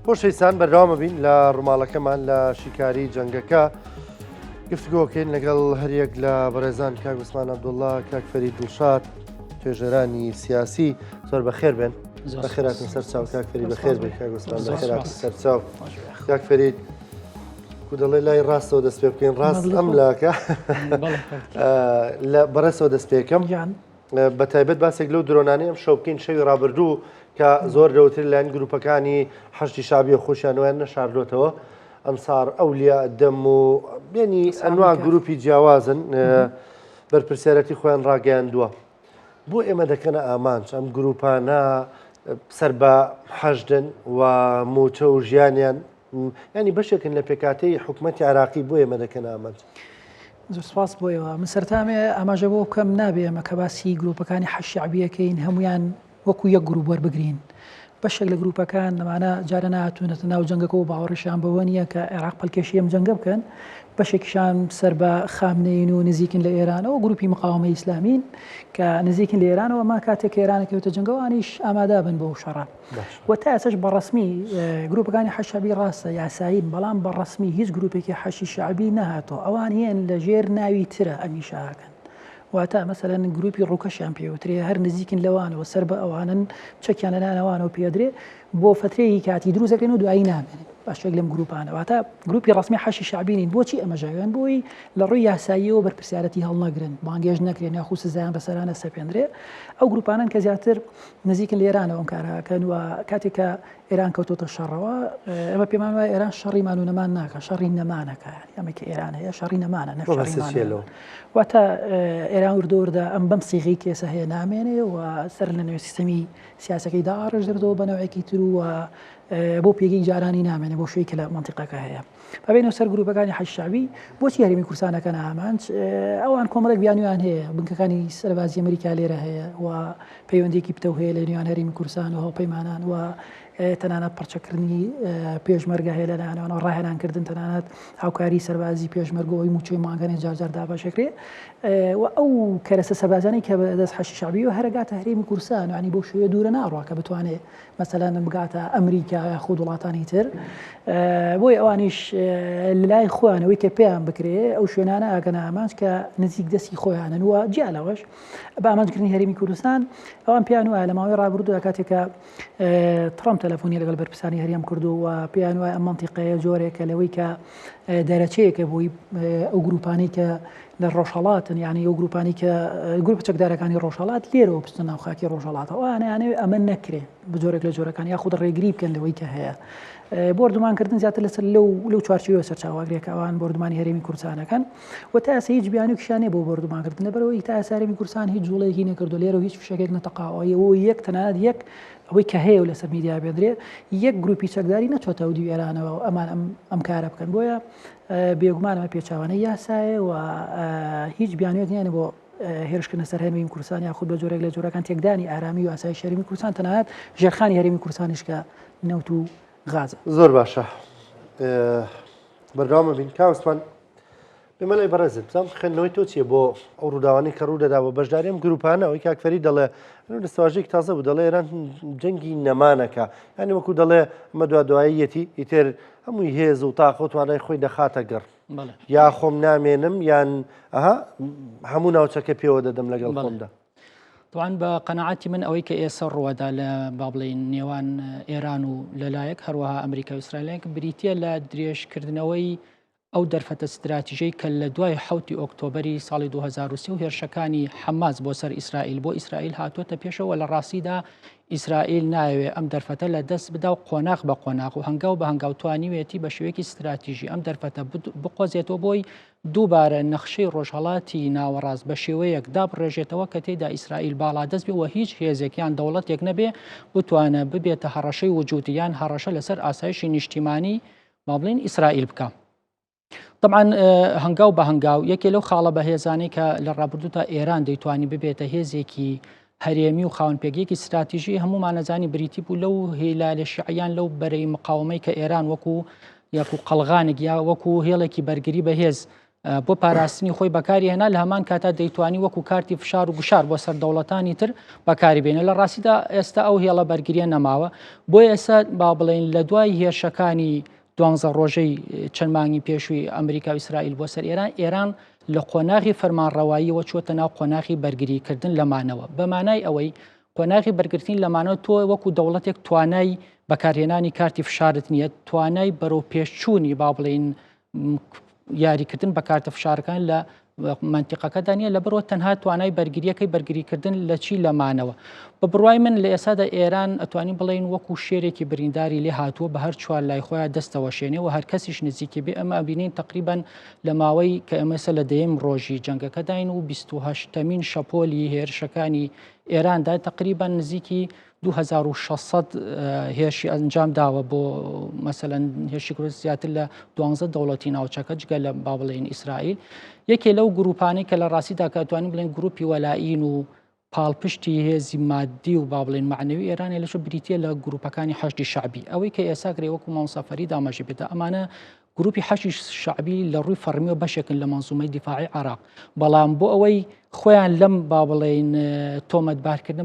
خۆشەویستان بەردەوامە بین لە ڕووماڵەکەمان لە شیکاری جەنگەکە گفتگۆکەین لەگەڵ هەریەک لە بەڕێزان کاک عوسمان عەبدوڵڵا کاک فەرید دڵشاد توێژەرانی سیاسی زۆر بەخێر بێن بەخێراتن سەر چاو کاک فەرید بەخێر بێن کاک عوسمان بەخێراتن سەر چاو کاک فەرید کو دەڵێ لای ڕاستەوە دەست پێ بکەین ڕاست ئەم لاکە لە بەڕێسەوە دەست پێکەم بە تایبەت باسێک لەو درۆنانەی ئەم شەو بکەین شەوی ڕابردوو کە زۆر دەوترێت لایەن گروپەکانی حەشدی شەعبیە خۆشیان ویان نەشاردۆتەوە ئەنسار ئەولیا دەم و بێنی ئەنوا گروپی جیاوازن بەرپرسیارەتی خۆیان ڕاگەیاندووە بۆ ئێمە دەکەنە ئامانج ئەم گروپانە سەر بە حەشدن و موچە و ژیانیان ینی بەشێکن لە پێکاتەی حکوومەتتی عراقی بۆ ئێمە دەکەن ئامانج. زۆر سپاس بۆ ئێوە. من سەرەتا ئەمەوێ ئاماژە بەوە بکەم نابێ ئێمە کە باسی گرووپەکانی حەشد شەعبییەکەین هەموویان وەکوو یەک گرووپ وەربگرین. بەشێک لە گرووپەکان لەمانە جارە نەهاتوونەتە ناو جەنگەکە و باوەڕیشیان بەوە نییە کە عێراق پەلکێشی ئەم جەنگە بکەن. بەشێکیشان سەر بە خامنەیین و نزیکن لە ئێرانەوە، گرووپی مقاوەمەی ئیسلامین کە نزیکن لە ئێرانەوە، ئەمە کاتێک کە ئێران ئەکەوێتە جەنگەوە ئەوانیش ئامادە بن بۆ ئەو شەڕە. و تا ئێستاش بە ڕەسمی گروپەکانی حەشد شەعبی ڕاستە یاسایین بەڵام بە ڕەسمی هیچ گروپێکی حەشی شەعبی نەهاتەوە ئەوان هێن لە ژێر ناوی ترە ئەمیشە ئەکەن واتە مەسەلەن گروپی ڕووکەشیان پێوترێ هەر نزیکن لەوانەوە سەر بە ئەوانن چەکیان لەلایەن ئەوانەوە پێدرێ بۆ فترەیەکی کاتی دروست دەکرێن و دوایی نامێنن بەشێک لەم گروپانە واتە گروپی ڕەسمی حەشی شەعبی نین بۆچی ئەمە ژاوێن بۆی لە ڕووی یاساییەوە بەرپرسیارەتی هەڵنەگرن بانگێش نەکرێن یاخود سزایان بەسەرانە سەپێندرێ ئەو گروپانەن کە زیاتر نزیکن لە ئێرانەوە ئەم کارە ئەکەن و کاتێک کە ئێران کەوتۆتە شەڕەوە ئێمە پێمان وایە ئێران شەڕی مان و نەمان ناکە شەڕی نەمانەکە یانی ئەمە کە ئێران هەیە شەڕی نەمانە نەک شەڕی مان و نەمان. واتە ئێران وردە وردە ئەم بەم سیغەی کێسە هەیە نامێنێ و سەر لە نوێ سیستەمی سیاسەکەی داڕێژرێتەوە بە نەوعێکی تر و بۆ پێگەی جارانی نامێنێ بۆ شوێی کە لە مەنتیقەکە هەیە. با بێینەوە سەر گروپەکانی حەشد شەعبی، بۆچی هەرێمی کوردستان ئەکەنە ئامانج؟ ئەوان کۆمەڵێک بیانویان هەیە، بنکەکانی سەربازی ئەمریکا لێرە هەیە و پەیوەندیەکی پتەو هەیە لە نێوان هەرێمی کوردستان و هاوپەیمانان و تەنانەت پڕچەکردنی پێشمەرگە هەیە لەلایەنەوە ڕاهێنانکردن تەنانەت هاوکاری سەربازی پێشمەرگەوەی موچەی مانگانێ جارجار دابەشەکرێ و ئەو کەرەسە سەربازانەی کە بەدەست حەشی شەعبیەوە هەرەگاتە هەرێمی کوردستان یانی بەو شێوەیە دوورە ناڕوا کە بتوانێ مەسەلەن بگاتە ئەمریکا یاخود وڵاتانی تر بۆیە ئەوانیش لای خۆیانەوەی کە پێیان بکرێ ئەو شوێنانە ئاگەنە ئامانج کە نزیک دەستی خۆیانن و جیا لەوەش بە ئامانجکردنی هەرێمی کوردستان ئەوان پێیان وایە لە ماوەی ڕابردوودا کاتێکە ترەمپ تەلەفۆنی لەگەڵ بەرپرسانی هەرێم کردو و پێیان وایە ئەم مەنتیقەیە جۆرێکە لەوەی کە دەرەچەیەکە بۆی ئەو گروپانەی کە لە ڕۆژهەڵاتن یعنی ئەو گروپانی کە گروپە چەکدارەکانی ڕۆژهەڵات لێرەوە بچنە ناو خاکی ڕۆژهەڵاتەوە ئەوانەیانەوێ ئەمە نەکرێ بە جۆرێک لە جۆرەکان یاخود ڕێگری بکەن لەوەی کە هەیە بۆردومانکردن زیاتر لەسەر لەو لەو چوارچێوە سەرچاوەگرێک کە ئەوان بۆردومانی هەرێمی کوردستانەکەن و تا ئێستا هیچ بیانووکیشیان نییە بۆ بۆردومانکردن لەبەرئەوەی تا ئێستا هەرێمی کوردستان هیچ جوڵەیەکی نەکردووە لێرەوە هیچ فشەکێک نەتەقاوە و یەک تەنانەت یەک ئەوەی کە هەیە و لەسەر میدیا بێندرێ یەک گروپی چەکداری نەچۆتە ئەودیو ئێرانەوە و ئەمان ئەم ئەم کارە بکەن بۆیە بێگومان ئەمە پێچەوانەی یاسایە و هیچ بیانوێک نییە بۆ هێرشکردنە سەر هەرێمی کوردستان یاخود بە جۆرێک لە جۆرەکان تێکدانی ئارامی و ئاسایشی هەرێمی کوردستان تەنانەت ژێرخانی هەرێمی کوردستانیش کە نەوت و غازە. زۆر باشە بەردەوامە بین کاوسمان بێمە لای بەڕێزت بزانم خوێندنەوەی تۆ چییە بۆ ئەو ڕووداوانەی کە ڕوو دەدا بە بەشداری ئەم گروپانە ئەوەی کاک فەرید دەڵێ دەستەواژەیەکی تازە بوو دەڵێ ئێران جەنگی نەمانەکە یانی وەکو دەڵێ ئەمە دوا دواییەتی ئیتر هەمووی هێز و تاقە و توانای خۆی دەخاتە گەڕ یا خۆم نامێنم یان ئەها هەموو ناوچەکە پێوە دەدەم لەگەڵ خۆمدا. طبعا بە قەناعەتی من ئەوەی کە ئێسە ڕووەدا لە با بڵێین نێوان ئێران و لەلایەک هەروەها ئەمریکا و ئیسرائیلێک بریتە لە درێژکردنەوەی ئەو دەرفەتە ستراتیژەی کە لە دوای حەوتی ئۆکتۆبەری ساڵی 2023 و هێرشەکانی حەماس بۆ سەر ئیسرائیل بۆ ئیسرائیل هاتووەتە پێشەوە لە ڕاستیدا ئیسرائیل نایەوێ ئەم دەرفەتە لە دەست بدا و قۆناغ بە قۆناغ و هەنگاو بە هەنگاو توانیوێتی بە شێوەیەکی ستراتیژی ئەم دەرفەتە بقۆزێتەوە بۆی دووبارە نەخشەی ڕۆژهەڵاتی ناوەڕاست بە شێوەیەک دابڕێژێتەوە کە تێیدا ئیسرائیل باڵادەست بێ و هیچ هێزێک یان دەوڵەتێک نەبێ بتوانە ببێتە هەڕەشەی وجودی یان هەڕەشە لەسەر ئاسایشی نیشتیمانی با بڵێین ئیسرائیل بکە. طبعا هەنگاو بە هەنگاو یەکێ لەو خاڵە بەهێزانەی کە لە ڕابردوودا ئێران دەیتوانی ببێتە هێزێکی هەرێمی و خاوەن پێگەیەکی ستراتیژی هەمومانەزانی بریتی بوو لەو هیلالە شیعیان لەو بەرەی مقاومەی کە ئێران وەکو یەکو قەڵغانێک یا وەکو هێڵێکی بەرگری بەهێز. بۆ پاراستنی خۆی بەکاری هێنا لە هەمان کاتا دەیتوانی وەکو کارتی فشار و گوشار بۆ سەر دەوڵەتانی تر بەکاری بێنێ لە ڕاستیدا ئێستا ئەو هێڵە بەرگریە نەماوە بۆ ئێستا با بڵێین لە دوای هێرشەکانی دوانزە ڕۆژەی چەند مانگی پێشووی ئەمریکا و ئیسرائیل بۆ سەر ئێران ئێران لە قۆناغی فەرمانڕەواییەوە چووەتە ناو قۆناغی بەرگریکردن لەمانەوە بە مانای ئەوەی قۆناغی بەرگرتنی لەمانەوە تۆ وەکو دەوڵەتێک توانای بەکارهێنانی کارتی فشارت نییە توانای بەرەو پێشچوونی با بڵێین یاریکردن بە کارتە فشارەکان لە مەنتیقەکەدا نییە لەبەرەوە تەنها توانای بەرگریەکەی بەرگریکردن لە چی لەمانەوە بە بڕوای من لە ئێسادا ئێران ئەتوانی بڵین وەکو شێرێکی برینداری لێ هاتووە بە هەر چوار لای خۆیان دەستەوەشێنێ و هەر کەسیش نزیکی بێ ئەمە بینین تقریبان لە ماوەی کە ئەمەسە لە دەیەم ڕۆژی جەنگەکەداین و 28مین شەپۆلی هێرشەکانی ئێراندا تقریبان نزیکی 2600 هێرشی ئەنجام داوە بۆ مەسەلەن هێرشی کرد زیاتر لە دوانزە دەوڵەتی ناوچەکە جگە لە با بڵێین ئیسرائیل یەکێ لەو گروپانەی کە لە ڕاستیدا کە توانین بڵێن گروپی وەلائین و پاڵپشتی هێزی مادی و با بڵێن معنەوی ئێرانی لەشە بریتە لە گروپەکانی حەشدی شعبی ئەوەی کە ئێسا کرێ وەکو مامۆستا فەرید ئاماژەی پێدا ئەمانە گروپی حەشدی شەعبی لە ڕووی فەڕمیەوە بەشێکن لە مەنزومەی دیفاعی عێراق، بەڵام بۆ ئەوەی خۆیان لەم با بڵێین تۆمەتبارکردنە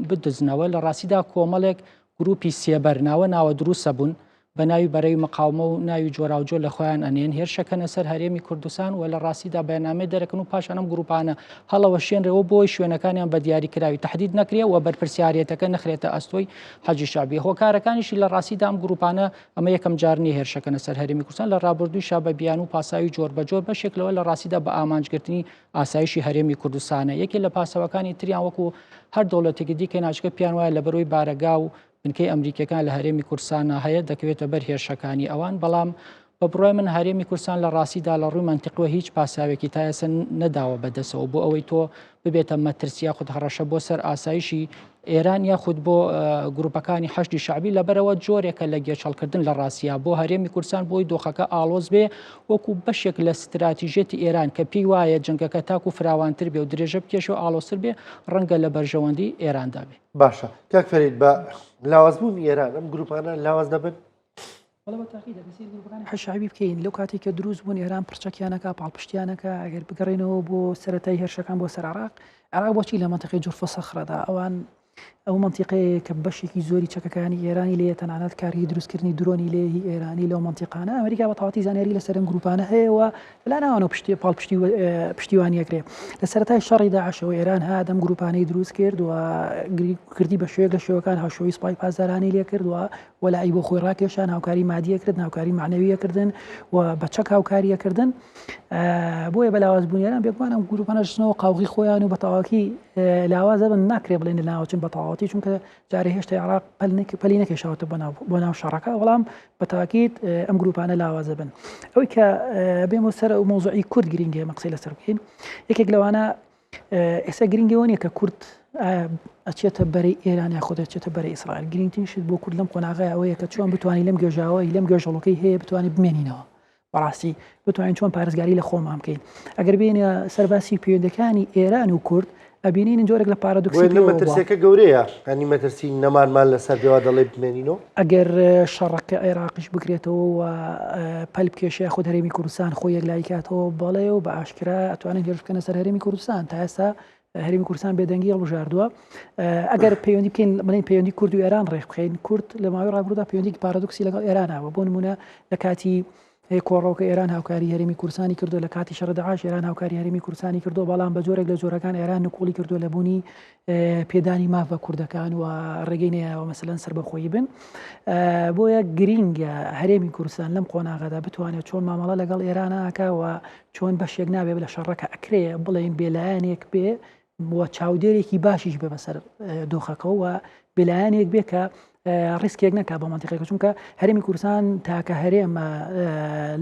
بدزنەوە لە ڕاستیدا کۆمەڵێک گروپی سێبەر ناوە ناوە دروستە بوون بە ناوی بەرەی مقاومە و ناوی جۆراوجۆر لە خۆیان ئەنێن هێرشەکەنە سەر هەرێمی کوردستان و لە ڕاستیدا بەیاننامەی دەرەکەن و پاشان ئەم گروپانە هەڵەوەشێنرەوە بۆی شوێنەکانیان بە دیاری کراوی تهدید نەکرێ و بەرپرسیارێتەکە نەخرێتە ئەستۆی حەجی شەعبی هۆکارەکانیشی لە ڕاستیدا ئەم گروپانە ئەمە یەکەم جار نییە هێرشەکەنە سەر هەرێمی کوردستان، لە ڕابردوویشا بە بیانوو و پاساوی جۆربەجۆر بەشێک لەوە لە ڕاستیدا بە ئامانجگرتنی ئاسایشی هەرێمی کوردستانە. یەکێ لە پاساوەکانی تریان وەکو هەر دەوڵەتێکی دیکەی ناوچەکە پێیان وایە لەبەرئەوەی بارەگا و بنکەی ئەمریکییەکان لە هەرێمی کوردستانا هەیە دەکەوێتە بەر هێرشەکانی ئەوان، بەڵام بە بڕوای من هەرێمی کوردستان لە ڕاستیدا لە ڕووی مەنتیقیەوە هیچ پاساوێکی تا ئێستا نەداوە بەدەستەوە بۆ ئەوەی تۆ ببێتە مەترسی یاخود هەڕەشە بۆ سەر ئاسایشی ئێران یاخود بۆ گروپەکانی حەشدی شەعبی لەبەرەوە جۆرێکە لە گێچەڵکردن لە ڕاستیا بۆ هەرێمی کوردستان بۆی دۆخەکە ئاڵۆز بێ وەکو بەشێک لە ستراتیژیەتی ئێران کە پێی وایە جەنگەکە تاکو فراوانتر بێ و درێژە بکێشێ و ئاڵۆزتر بێ ڕەنگە لە بەرژەوەندی ئێراندا بێ. باشە کاک فەرید بە لاوازبوونی ئێران ئەم گروپانە لاواز دەبن؟ بەڵێ بە تاقید ئەگەر سەیری گروپەکانی حەشد شەعبی بکەین لەو کاتێک کە دروست بوون ئێران پڕچەکیانەکە پاڵپشتیانەکە ئەگەر بگەڕێنەوە بۆ سەرەتای هێرشەکان بۆ سەر عراق عراق بۆچی لە مەنتیقەی جورفە سەخرەدا ئەوان ئەو مەنتیقەیە کە بەشێکی زۆری چەکەکانی ئێرانی لێ تەنانەت کاری دروستکردنی درۆنی لێ هی ئێرانی لەو مەنتیقانە ئەمریکا بە تەواوەتی زانیاری لەسەر ئەم گروپانە هەیە و لە ناوانەوە پشتی پاڵپشتی پشتیوانیەکرێ لە سەرەتای شەڕی داعشەوە ئێران هات ئەم گروپانەی دروست کرد و کردی بە شێوەیەک لە شێوەکان هاوشێوەی سوپای پاسدارانی لێ کرد و وەلائی بۆ خۆی ڕاکێشان هاوکاری مادیە کردن هاوکاری معنەویە کردن و بە چەک هاوکاریە کردن بۆیە بە لاواز بوون ئێران بێگومان ئەم گروپانە ژنەوە قاوغی خۆیان و بە تەواوەتی لاواز دەبن ناکرێ بڵێن لە ناوچن بە تەواوەتی چونکە جارێ هێشتا عێراق پەلی نەکێشاوەتە بۆ ناو شەڕەکە بەڵام بە تاکید ئەم گروپانە لاواز دەبن ئەوەی کە بێمە سەر ئەو مەوزوعی کورد گرنگە ئێمە قسەی لەسەر بکەین یەکێک لەوانە ئێستا گرنگەوە نیە کە کورد ئەچێتە بەرەی ئێران یاخود ئەچێتە بەرەی ئیسرائیل گرنگترین شت بۆ کورد لەم قۆناغەیە ئەوەیە کە چۆن بتوانین لەم گێژاوەی لەم گێژەڵۆکەی هەیە بتوانین بمێنینەوە بەڕاستی بتوانین چۆن پارێزگاری لە خۆمان بکەین ئەگەر بێینە سەر باسی پەیوەندەکانی ئێران و کورد ئەبینین جۆرێک لە پارادۆکسی بۆیە مەترسیەکە گەورەیە ینی مەترسی نەمانمان لەسەر بێوا دەڵێ بمێنینەوە ئەگەر شەڕەکە عێراقیش بکرێتەوە و پەل بکێشێ خود هەرێمی کوردستان خۆی یەکلایی کاتەوە بەڵێ و بە ئاشکرا ئەتوانن هێرش بکەنە سەر هەرێمی کوردستان تا ئێستا هەرێمی کوردستان بێدەنگی هەڵبژاردووە ئەگەر پەیوەندی بکەین بڵێن پەیوەندی کورد و ئێران ڕێک بخەین کورد لە ماوەی ڕابردوودا پەیوەندیکی پارادۆکسی لەگەڵ ئێران هەبوو بۆ نمونە لە کاتی کۆڕەوکە ئێران هاوکاری هەرێمی کوردستانی کردو لە کاتی شەڕ داعش ئێران هاوکاری هەرێمی کوردستانی کردو بەڵام بە جۆرێک لە جۆرەکان ئێران نکوڵی کردو لە بوونی پێدانی ماف بە کوردەکان و ڕێگەی نەیاوە مەسەلەن سەربەخۆیی بن بۆیە گرینگە هەرێمی کوردستان لەم قۆناغەدا بتوانێت چۆن مامەڵە لەگەڵ ئێراناکە و چۆن بەشێک نابێ لە شەڕەکە ئەکرێ بڵێین بێلایەنێک بێ و چاودێرێکی باشیش بێ بەسەر دۆخەکەەوە و بێلایەنێک بێ کە ڕیسکێک نەکا بۆ مەنتیقەکە چونکە هەرێمی کوردستان تاکە هەرێمە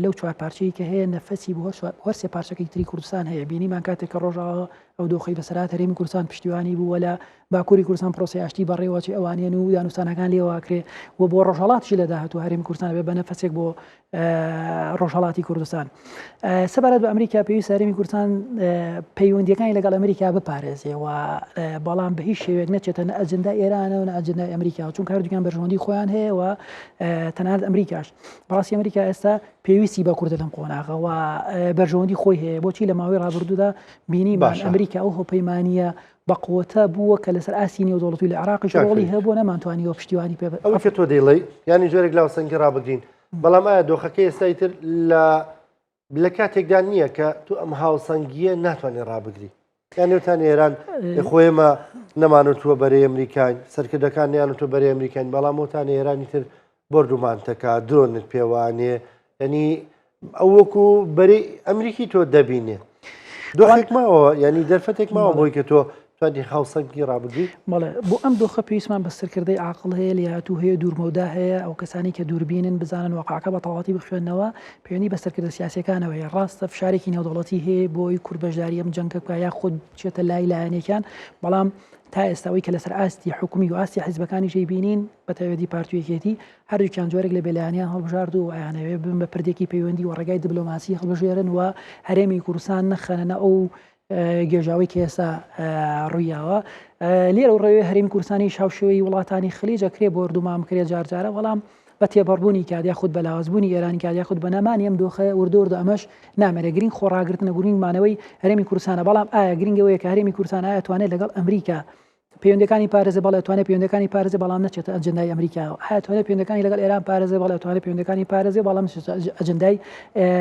لەو چوار پارچەی کە هەیە نەفەسی بۆ هەر سێ پارچەکەی تری کوردستان هەیە بینیمان کاتێک کە ڕۆژاوا ئەو دۆخەی بەسەرهات هەرێمی کوردستان پشتیوانی بوو و لە باکووری کوردستان پرۆسەی ئاشتی بەڕێوەچێ ئەوانیان و دانوستانەکان لێوە ئەکرێ و بۆ ڕۆژهەڵاتیش لە داهاتوو هەرێمی کوردستان بێ بە نەفەسێک بۆ ڕۆژهەڵاتی کوردستان. سەبارەت بە ئەمریکا پێویستە هەرێمی کوردستان پەیوەندیەکانی لەگەڵ ئەمریکا بپارێزێ و بەڵام بە هیچ شێوەیەک نەچێتە نە ئەجندا ئێرانە و نە ئەجندای ئەمریکا چونکە هەردووکیان بەرژەوەندی خۆیان هەیە و تەنانەت ئەمریکاش بەڕاستی ئەمریکا ئێستا پێویستی بە کوردە لەم قۆناغە و بەرژەوەندی خۆی هەیە بۆچی لە ماوەی ڕابردوودا بینیمان ئەمریکا ئەو هاوپەیمانییە بەقوەتە بووە کە لەسەر ئاستی نێودەوڵەتی و لە عێراقیش ڕۆڵی هەبووە نەمانتوانیوە پشتیوانی پێ ئەوەی کە تۆ دەیڵێی یانی جۆرێک لاوسەنگی ڕابگرین بەڵام ئایا دۆخەکە ئێستای تر لە لە کاتێکدا نییە کە تۆ ئەم هاوسەنگیە ناتوانێت ڕابگری یان نێوتان ئێران خۆێمە نەمانوتووە بەرەی ئەمریکاین سەرکردەکان نیانوتوە بەرەی ئەمریکاین بەڵام وتان ئێرانی تر بۆردومانتەکە درۆنت پێوانێ ینی ئەو وەکو بەری ئەمریکی تۆ دەبینێ دۆخێک ماوە ینی دەرفەتێک ماوە بۆی کە تۆ توانی هاوسەنگی ڕابگری بەڵێ بۆ ئەم دۆخە پێویستمان بە سەرکردەی عاقڵ هەیە لێهاتوو هەیە دوورمەودا هەیە ئەو کەسانی کە دووربینن بزانن واقعەکە بە تەواوەتی بخوێنەوە پەیوەندی بە سەرکردە سیاسیەکانەوە هەیە ڕاستە فشارێکی نێودەوڵەتی هەیە بۆی کورد بەشداری ئەم جەنگە بکە یاخود بچێتە لای لایەنێکیان بەڵام تا ئێستا ئەوەی کە لەسەر ئاستی حکومی و ئاستی حیزبەکانیش ئەیبینین بە تایبەتی پارتی و یەکێتی هەردووکیان جۆرێک لە بێلایەنیان هەڵبژارد و ئەیانەوێ ببن بە پردێکی پەیوەندی و ڕێگای دیبلۆماسی هەڵبژێرن و هەرێمی کوردستان نەخەنە نە ئەو گێژاوەی کە ئێستا ڕوویاوە لێرە و ڕێوێ هەرێمی کوردستانی هاوشێوەی وڵاتانی خلیج ئەکرێ بۆردومان بکرێ جارجارە بەڵام بە تێپەڕبوونی کات یاخود بە لاوازبوونی ئێرانی کات یاخود بە نەمانی ئەم دۆخە وردە وردە ئەمەش نامێنێ گرنگ خۆڕاگرتنە گرنگ مانەوەی هەرێمی کوردستانە بەڵام ئایا گرنگ ئەوەیە کە هەرێمی کوردستان ئایا توانێت لەگەڵ ئەمریکا پەیوەندەکانی پارێزێ بەڵێ توانێت پەیوەندەکانی پارێزێ بەڵام نەچێتە ئەجندای ئەمریکاوە ئایا توانێت پەیوەندەکانی لەگەڵ ئێران پارێزێ بەڵێ توانێت پەیوەندەکانی پارێزێ بەڵام نەچێتە ئەجندای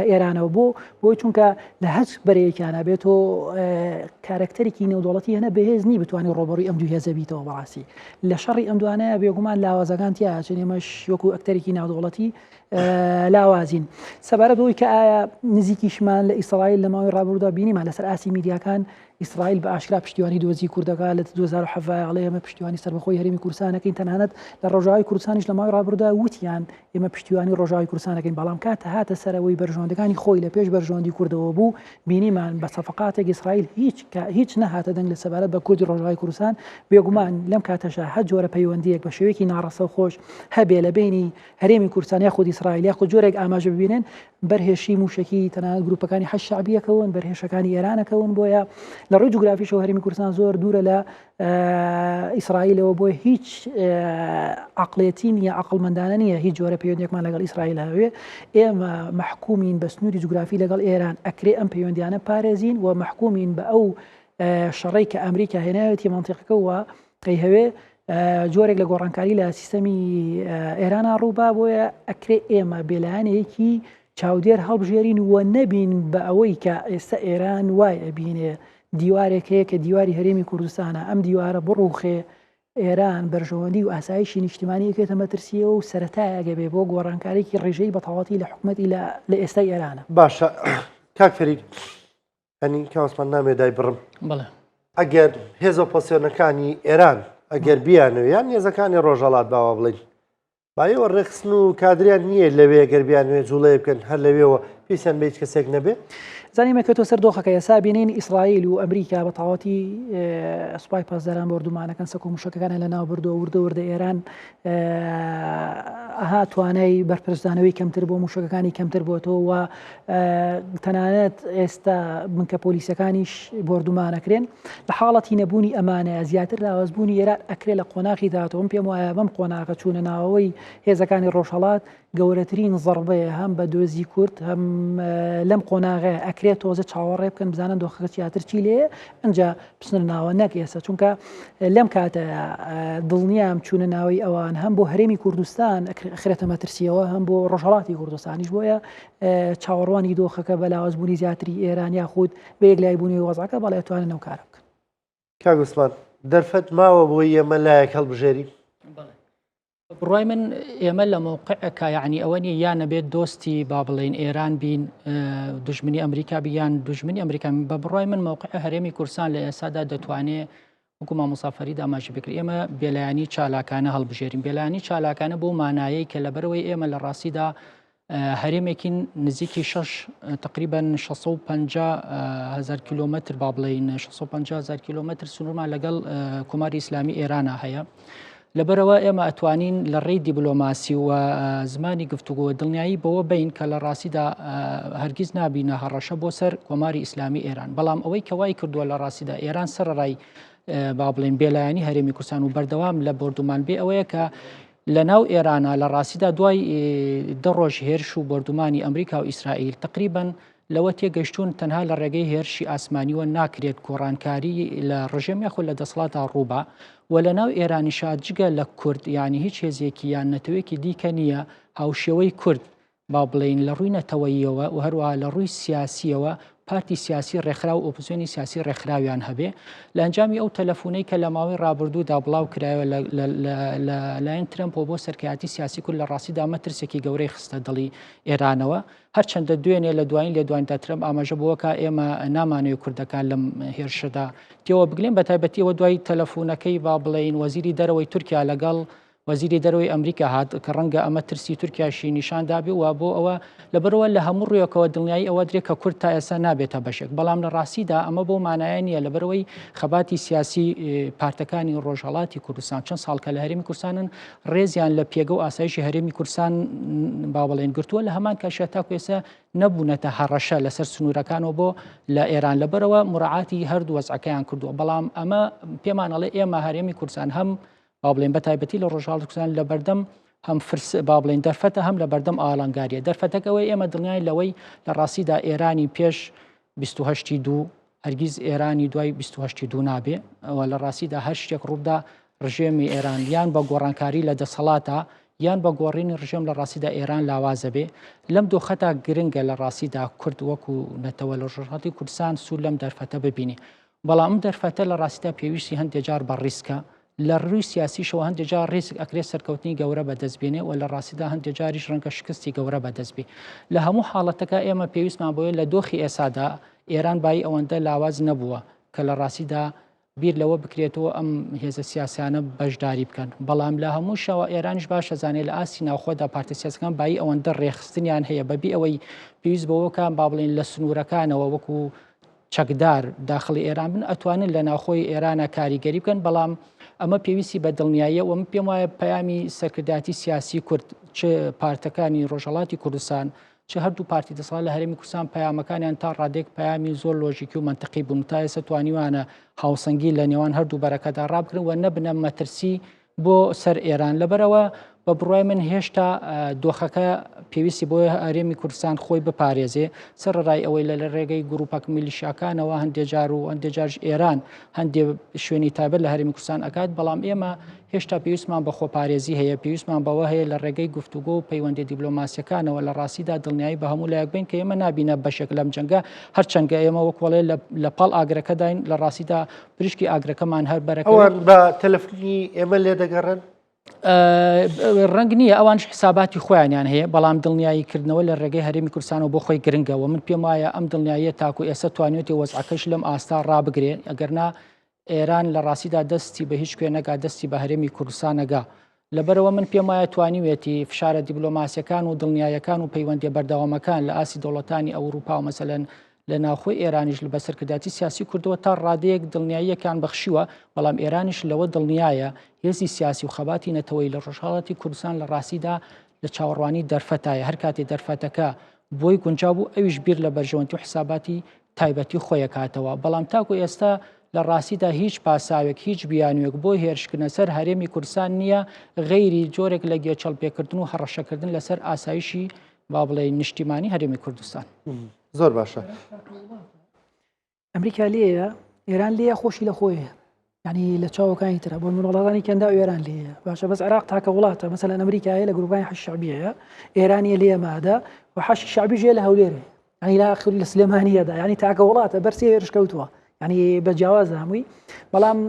ئێرانەوە بۆ بۆی چونکە لە هەچ بەرەیەکیانە بێت تۆ کارەکتەرێکی نێودەوڵەتی هەنە بەهێز نی بتوانێت ڕۆبەڕووی ئەم دوو هێزە بیتەوە بەڕاستی لە شەڕی ئەم دوانەیە بێگومان لاوازەکان تیا ئەچن ئێمەش وەکو ئەکتەرێکی ناودەوڵەتی لاوازین سەبارەت بەوەی کە ئایا نزیکیشمان لە ئیسرائیل لە ماوەی ڕابردوودا بینیمان لەسەر ئاستی میدیاکان ئیسرائیل بە ئاشکرا پشتیوانی دۆزی کورد دەکات لە 2017 ئەڵێ ئێمە پشتیوانی سەربەخۆی هەرێمی کوردستان ئەکەین تەنانەت لە ڕۆژاوای کوردستانیش لە ماوەی ڕابردوودا وتیان ئێمە پشتیوانی ڕۆژاوای کوردستان ئەکەین بەڵام کات هاتە سەر ئەوەی بەرژەوەندەکانی خۆی لە پێش بەرژەوەندی کوردەوە بوو بینیمان بە سەفقاتێک ئیسرائیل هیچ هیچ نەهاتە دەنگ لە سەبارەت بە کوردی ڕۆژاوای کوردستان بێگومان لەم کاتەشا هەر جۆرە پەیوەندییەک بە شێوەیەکی ناڕاستەوخۆش هەبێ لە بەینی هەرێمی کوردستان یاخود ئیسرائیل یاخود جۆرێک ئاماژە ببینن بەر هێرشی مووشەکی تەنانەت گروپەکانی حەشد شەعبی ئەکەون بەر هێرشەکانی ئێران ئەکەون بۆیە لە ڕووی جوگرافیشەوە هەرێمی کوردستان زۆر دوورە لە ئیسرائیلەوە بۆیە هیچ عقلێتی نییە عقلمەندانە نییە هیچ جۆرە پەیوەندێکمان لەگەڵ ئیسرائیل هەوێ ئێمە مەحکومین بە سنووری جوگرافی لەگەڵ ئێران ئەکرێ ئەم پەیوەندیانە پارێزین و مەحکومین بە ئەو شەڕەی کە ئەمریکا هێناوێتی مەنتیقەکە و ئەیهەوێ جۆرێک لە گۆڕانکاری لە سیستەمی ئێرانە ڕووبا بۆیە ئەکرێ ئێمە بێلایەنێکی چاودێر هەڵبژێرین و نەبین بە ئەوەی کە ئێستا ئێران وای ئەبینێ دیوارێک هەیە کە دیواری هەرێمی کوردستانە ئەم دیوارە بڕوخێ ئێران بەرژەوەندی و ئاسایشی نیشتیمانی ئەکەوێتە مەترسیەوە و سەرەتایەک ئەبێ بۆ گۆڕانکاریی ڕیژەی بە تەواوەتی لە حکومەتی لە ئێستای ئێرانە. باشە کاک فەرید ئەنی کاوسمان نامێ دای بڕم بەڵێ ئەگەر هێز ئۆپۆسیۆنەکانی ئێران ئەگەر بیانەوێ یان هێزەکانی ڕۆژهەڵات باوا بڵین بایەوە ڕێکخستن و کادریان نییە لەوێ گەر بیانوێ جوڵەیە بکەن هەر لەوێوە پێویستیان بە هیچ کەسێک نەبێ. زانیمە کەوتوە سەر دۆخەکە ئێستا بینین ئیسرائیل و ئەمریکا بە تەواوەتی سوپای پاسداران بۆردومانەکەن سەکۆ موشەکەکانیان لەناو بردووە وردە وردە ئێران ئەها توانای بەرپرسدانەوەی کەمتر بۆ موشەکەکانی کەمتر بۆتەوە و تەنانەت ئێستا بنکە پۆلیسەکانیش بۆردومانەکرێن لە حاڵەتی نەبوونی ئەمانە زیاتر لاوازبوونی ئێران ئەکرێ لە قۆناغی داهاتوو من پێم وایە بەم قۆناغە چوونە ناوەوەی هێزەکانی ڕۆژهەڵات گەورەترین زەڕبەیە هەم بە دۆزی کورد هەم لەم قۆناغەیە ئەکرێت تۆزە چاوەڕێ بکەن بزانن دۆخەکە زیاتر چی لێیە ئەجا بچنە ناوە نەک ئێستا چونکە لەم کاتە دڵنیام چوونە ناوەی ئەوان هەم بۆ هەرێمی کوردستان ئەخرێتە مەترسیەوە هەم بۆ ڕۆژهەڵاتی کوردستانیش بۆیە چاوەڕوانی دۆخەکە بە لاوازبوونی زیاتری ئێران یاخود بە یەکلایبوونەوەی وەزعەکە بەڵێ ئەتوانن ئەو کارە بکەن. کاک عوسمان دەرفەت ماوە بۆی ئێمە لایەک هەڵبژێرین؟ بەڵێ بڕای من ئێمە لە مەوقعێکا یعنی ئەوە نیە یان نەبێت دۆستی با بڵێین ئێران بین دژمنی ئەمریکا بیان دژمنی ئەمریکا بە بڕای من مەوقع هەرێمی کوردستان لە ئێستادا دەتوانێ وەکو مامۆستا فەرید ئاماژە پێکرد ئێمە بێلایەنی چالاکانە هەڵبژێرین بێلایەنی چالاکانە بۆ مانایەی کە لەبەرەوەی ئێمە لە ڕاستیدا. هەرێمێکین نزیکی 6 تقریبا 650 هزار کیلومتر با بڵێین 650 هزار کیلومتر سنوورمان لەگەڵ کۆماری ئیسلامی ئێرانە هەیە. لەبەرەوە ئێمە ئەتوانین لە ڕێی دیبلۆماسی و زمانی گفتوگۆ دڵنیایی بەوە بین کە لە ڕاستیدا هەرگیز نابینە هەڕەشە بۆ سەر کۆماری ئیسلامی ئێران بەڵام ئەوەی کە وای کردووە لە ڕاستیدا ئێران سەرڕای با بڵێن بێلایەنی هەرێمی کوردستان و بەردەوام لە بۆردومان بێ ئەوەیە کە لە ناو ئێرانە لە ڕاستیدا دوای دە ڕۆژ هێرش و بۆردومانی ئەمریکا و ئیسرائیل تقریبن لەوە تێگەشتون تەنها لە ڕێگەی هێرشی ئاسمانیوە ناکرێت گۆڕانکاری لە ڕژێم یاخود لە دەسەڵاتدا ڕووبا و لە ناو ئێرانیشا جگە لە کورد یعنی هیچ هێزێکی یان نەتەوەیەکی دیکە نییە هاوشێوەی کورد با بڵێین لە ڕووی نەتەوەییەوە و هەروەها لە ڕووی سیاسییەوە پارتی سیاسی ڕێکخراو و ئۆپۆزسیۆنی سیاسی ڕێکخراویان هەبێ. لە ئەنجامی ئەو تەلەفونەی کە لە ماوەی ڕابردوودا بڵاو کرایەوە لە لایەن ترەمپەوە بۆ سەرکایەتی سیاسی کورد لە ڕاستیدا مەترسێکی گەورەی خستە دڵی ئێرانەوە. هەرچەندە دوێنێ لە دوایین لێدوانیدا ترەمپ ئاماژە بەوە کا ئێمە نامانەوێت کوردەکان لەم هێرشەدا تێوە بگلێن بەتایبەتی ئەوە دوای تەلەفونەکەی با بڵێین وەزیری دەرەوەی تورکیا لەگەڵ وەزیری دەرەوەی ئەمریکا هات کە ڕەنگە ئەمە ترسی تورکیاشی نیشان دابێ و بۆ ئەوە لەبەرئەوە لە هەموو ڕوویەکەوە دڵنیایی ئەوە درێ کە کورد تا ئێستا نابێتە بەشێک بەڵام لە ڕاستیدا ئەمە بەو مانایە نییە لەبەرئەوەی خەباتی سیاسی پارتەکانی ڕۆژهەڵاتی کوردستان چەند ساڵ کە لە هەرێمی کوردستانن ڕێزیان لە پێگە و ئاسایشی هەرێمی کوردستان با بڵێن گرتووە لە هەمان کاتیشا تاکو ئێستا نەبوونەتە هەڕەشە لەسەر سنوورەکانەوە بۆ لە ئێران لەبەرەوە مراعاتی هەردوو وەزعەکەیان کردووە بەڵام ئەمە پێمان ئەڵێ ئێمە هەرێمی کوردستان هەم با بڵێن بە تایبەتی لە ڕۆژهەڵاتی کوردستان لە بەردەم هەم فرس با بڵێن دەرفەتە هەم لە بەردەم ئالانگاریە دەرفەتەکە ئەوەی ئێمە دڵنیای لەوەی لە ڕاستیدا ئێرانی پێش 28 دوو هەرگیز ئێرانی دوای 28 دوو نابێ ئەوە لە ڕاستیدا هەر شتێک ڕووبدا ڕژێمی ئێران یان بە گۆڕانکاری لە دەسەڵاتە یان بە گۆڕینی ڕژێم لە ڕاستیدا ئێران لاوازە بێ لەم دۆخەتا گرنگە لە ڕاستیدا کورد وەکو نەتەوە لە ڕۆژهەڵاتی کوردستان سوود لەم دەرفەتە ببینی بەڵام ئەم دەرفەتە لە ڕاستیدا پێویستی هەندێ جار بە ڕیسکە، لە ڕووی سیاسیشەوە هەندێ جار ڕیسک ئەکرێ سەرکەوتنی گەورە بەدەست بێنێ و لە ڕاستیدا هەندێ جاریش ڕەنگە شکستی گەورە بەدەست بێ. لە هەموو حاڵەتەکە ئێمە پێویستمان بۆیە لە دۆخی ئێسادا ئێران بایی ئەوەندە لاواز نەبووە کە لە ڕاستیدا بیر لەوە بکرێتەوە ئەم هێزە سیاسیانە بەشداری بکەن. بەڵام لە هەموو شەوە ئێرانیش باش ئەزانێ لە ئاستی ناوخۆدا پارتە سیاسەکان بایی ئەوەندە ڕێکخستنیان هەیە بەبێ ئەوەی پێویست بەوە بکەن با بڵێین لە سنوورەکانەوە وەکوو چەکدار داخڵی ئێران بن ئەتوانن لە ناوخۆی ئێرانە کاریگەری بکەن بەڵام ئەمە پێویستی بە دڵنیاییە و من پێم وایە پەیامی سەرکردایەتی سیاسی کورد چ پارتەکانی ڕۆژهەڵاتی کوردستان چ هەردوو پارتی دەسەڵات لە هەرێمی کوردستان پەیامەکانیان تا ڕادێک پەیامی زۆر لۆژیکی و مەنتقی بوون تا ئێستا توانیوانە هاوسەنگی لە نێوان هەردوو بەرەکەدا ڕابگرن و نەبنە مەترسی بۆ سەر ئێران لەبەرئەوە بە بڕوای من هێشتا دۆخەکە پێویستی بۆ هەرێمی کوردستان خۆی بپارێزێ سەرڕای ئەوەی لە لە ڕێگەی گروپەک میلیشیاکانەوە هەندێ جار و هەندێ جارش ئێران هەندێ شوێنی تایبەت لە هەرێمی کوردستان ئەکات بەڵام ئێمە هێشتا پێویستمان بە خۆپارێزی هەیە پێویستمان بەوە هەیە لە ڕێگەی گفتوگۆ و پەیوەندی دیبلۆماسیەکانەوە لە ڕاستیدا دڵنیایی بە هەموو لایەک بین کە ئێمە نابینە بەشێک لەم جەنگە هەرچەندگە ئێمە وەکوڵێ لە پاڵ ئاگرەکەداین لە ڕاستیدا پریشکی ئاگرەکەمان هەر بەرەکەوێت. ئەوان بە تەلەفونی ئێمە لێدەگەڕێن؟ ڕەنگ نییە ئەوانش حساباتی خۆیانیان هەیە بەڵام دڵنیایی کردنەوە لە ڕێگەی هەرێمی کوردستانەوە بۆ خۆی گرنگە و من پێم وایە ئەم دڵنیاییە تاکو ئێستا توانیوێتی وەزعەکەش لەم ئاستا ڕابگرێ ئەگەرنا ئێران لە ڕاستیدا دەستی بە هیچ کوێ نەگا دەستی بە هەرێمی کوردستان نەگا لەبەرئەوە من پێم وایە توانیوێتی فشارە دیبلۆماسیەکان و دڵنیایەکان و پەیوەندیە بەردەوامەکان لە ئاستی دەوڵەتانی ئەوروپا و مەسەلەن لە ناوخۆی ئێرانیش بە سەرکردایەتی سیاسی کوردەوە تا ڕادەیەک دڵنیاییەکان بەخشیوە، بەڵام ئێرانیش لەوە دڵنیایە هێزی سیاسی و خەباتی نەتەوەیی لە ڕۆژهەڵاتی کوردستان لە ڕاستیدا لە چاوەڕوانی دەرفەتایە، هەر کاتێ دەرفەتەکە بۆی گونجاو بوو ئەویش بیر لە بەرژەوەندی و حساباتی تایبەتی خۆی ئەکاتەوە، بەڵام تاکو ئێستا لە ڕاستیدا هیچ پاساوێک، هیچ بیانووێک بۆ هێرشکردنە سەر هەرێمی کوردستان نییە غەیری جۆرێک لە گێچەڵ پێکردن و هەڕەشەکردن لەسەر ئاسایشی با بڵێین نیشتیمانی هەرێمی کوردستان. زۆر باشە. ئەمریکا لێیە ئێران لێیە خۆشی لە خۆیە ینی لە چاوەکانی ترە بۆ من وڵاتانی کەندا ئێران لێیە باشە بەس عراق تاکە وڵاتە مەسەلەن ئەمریکایە لە گروپانی حەشد شەعبیەیە ئێرانیە لێ مادە و حەشد شەعبیش لە هەولێرێ ینی لە آخر لە سلێمانیەدا ینی تاکە وڵاتە بەر سێ هێرش کەوتووە ینی بە جیاواز هەمووی بەڵام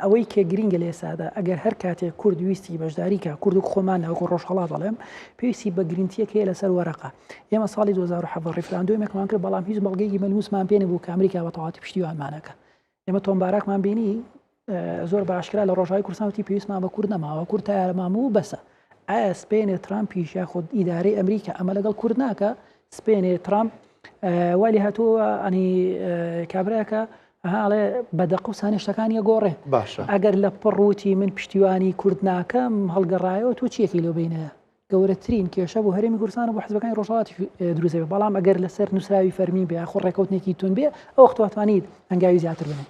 ئەوەی کە گرنگە لە ئێستادا ئەگەر هەر کاتێک کورد ویستی بەشداری کە کورد و خۆمان نەوەکو ڕۆژهەڵات دەڵێم پێویستی بە گرنتیەک هەیە لەسەر وەرەقە ئێمە ساڵی 2017 ڕیفراندۆمێکمان کرد بەڵام هیچ بەڵگەیەکی مەلموسمان پێ نەبوو کە ئەمریکا بە تەواوەتی پشتیوانمانەکە ئێمە تۆم باراکمان بینی زۆر باشکرا لە ڕۆژای کوردستان وتی پێویستمان بە کورد نەماوە کورد تایارەمان و بەسە. ئایا سپێنێ ترامپیش یاخود ئیدارەی ئەمریکا ئەمە لەگەڵ کورد ناکە سپێنێ ترامپ وای لێ هاتووە ئەنی کابراکە ئەڵێ بە دەق و سانێ شتەکانی گۆڕێ باشە ئەگەر لە پڕوتی من پشتیوانی کورد ناکەم هەڵگەڕایەوە تۆ چیەکەی لەو بینەیە گەورەترین کێشە بۆ هەرێمی کوردستان و بۆ حزبەکانی ڕۆژهەڵاتی دروست دەبێت بەڵام ئەگەر لەسەر نووسراوی فەرمی بێ یاخود ڕێکەوتنێکی توند بێ ئەو وەخت توانیت هەنگاوی زیاتر بنێ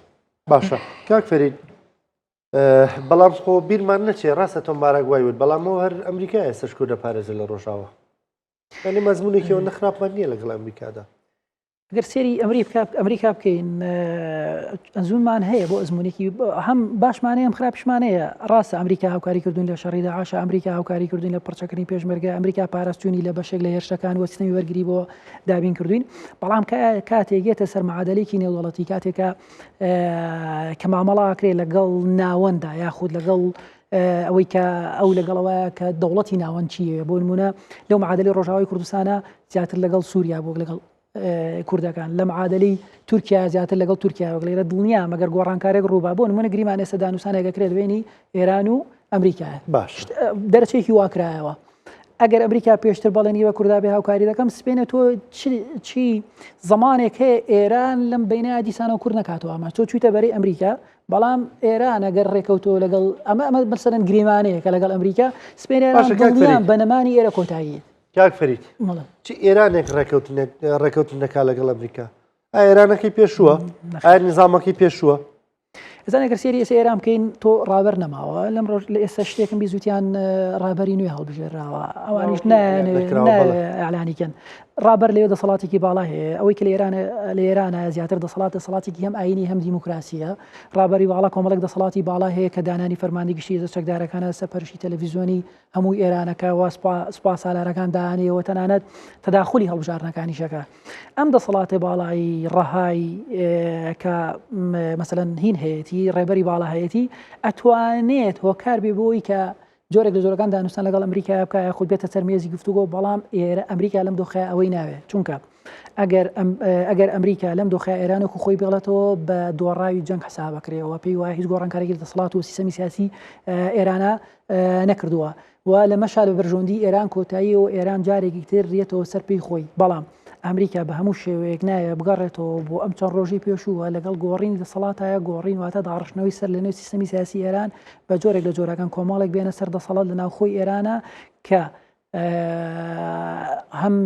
باشە کاک فەرید بەڵام خۆ بیرمان نەچێ ڕاستە تۆم باراک وای وت بەڵام ئەو هەر ئەمریکا ئێستش کوردە پارێزە لە ڕۆژاوا یعنی مەزمونێکی ئەوەندە خراپمان نییە لەگەڵ ئەمریکادا گەر سێری ئەمریکا بکەین ئەزمونمان هەیە بۆ ئەزمونێکی هەم باشمان هەیە هەم خراپیشمان هەیە ڕاستە ئەمریکا هاوکاری کردوون لە شەڕی داعش ئەمریکا هاوکاری کردوین لە پڕچەکردنی پێشمەرگە ئەمریکا پاراستونی لە بەشێک لە هێرشەکان و سیستەمی بەرگری بۆ دابین کردوین بەڵام کاتێک یەتە سەر معادلێکی نێودەوڵەتی کاتێکە کە مامەڵە ئەکرێ لەگەڵ ناوەندا یاخود لەگەڵ ئەوەی کە ئەو لەگەڵەوە کە دەوڵەتی ناوەند چیە بۆ نمونە لەو معادلی ڕۆژاوای کوردستانە زیاتر لەگەڵ سووریا بۆ لەگەڵ کوردەکان لە معادلی تورکیا زیاتر لەگەڵ تورکیا وەک لێرە دڵنیا مەگەر گۆڕانکارێک ڕووبا بۆ نمونە گریمان ئێستا دانوسانێک کرێت بینی ئێران و ئەمریکا باش دەرچێکی واکرایەوە ئەگەر ئەمریکا پێشتر بەڵێنی بە کوردابێ هاوکاری دەکەم سپێنە تۆ چی زمانێک هەیە ئێران لەم بینە دیسانەوە کورد نکاتەوە ئەمە تۆ چویتە بەری ئەمریکا بەڵام ئێران ئەگەر ڕێکەوتەوە لەگەڵ ئەمە ئەمە مەسەرەن گریمانەیە کە لەگەڵ ئەمریکا سپێنە بە نەمانی ئێرە کۆتایی کاک فەرید چ ئێرانێک ڕێکەوتن دەکا لەگەڵ ئەمریکا ئێرانەکەی پێشووە ئایا نظامەکەی پێشووە ئەزانێ گەر سێری ئێستا ئێران بکەین تۆ ڕابەر نەماوە لەم ڕۆژ لە ئێستا شتێکم بیزوتیان ڕابەری نوێ هەڵبژێراوە ئەوانیش نایانێ کەن ڕابەر لێ دەسەڵاتێکی باڵا هەیە ئەوەی کە لە ئێران لە ئێرانە زیاتر دەسەڵات دەسەڵاتێکی هەم ئاینی هەم دیموکراسیە ڕابەری باڵا کۆمەڵێک دەسەڵاتی باڵا هەیە کە دانانی فەرماندی گشتی هێزە چەکدارەکانە سەرپەرشتی تەلەڤیزیۆنی هەموو ئێرانەکە و سوپا سالارەکان دانێەوە تەنانەت تەداخلی هەڵبژاردنەکانیشەکە ئەم دەسەڵاتە باڵایی ڕەهای کە مەسەلەن هین هەیەی ڕێبەری باڵا هەیەی ئەتوانێت هۆکار بێ بۆی کە جۆرێک لە جۆرەکان دانوستان لەگەڵ ئەمریکا بکە یاخود بێتە سەر مێزی گفتوگۆ بەڵام ئێرە ئەمریکا لەم دۆخە ئەوەی ناوێت چونکە ئەگەر ئەگەر ئەمریکا لەم دۆخە ئێرانێک و خۆی بێڵێتەوە بە دۆڕاوی جەنگ حسابەکرێەوە پێی وایە هیچ گۆڕانکارێکی دەسەڵات و سیستەمی سیاسی ئێرانە نەکردووە و لەمەشا لە بەرژەوەندی ئێران کۆتایی و ئێران جارێکی تر یەتەوە سەر پێی خۆی بەڵام ئەمریکا بە هەموو شێوەیەک نایە بگەڕێتەوە بۆ ئەم چەند ڕۆژی پێشووە لەگەڵ گۆڕینی دەسەڵاتایە گۆڕین واتە داڕشتنەوەی سەر لە نێو سیستەمی سیاسی ئێران بە جۆرێک لە جۆرەکان کۆمەڵێک بێنە سەر دەسەڵات لە ناوخۆی ئێرانە کە هەم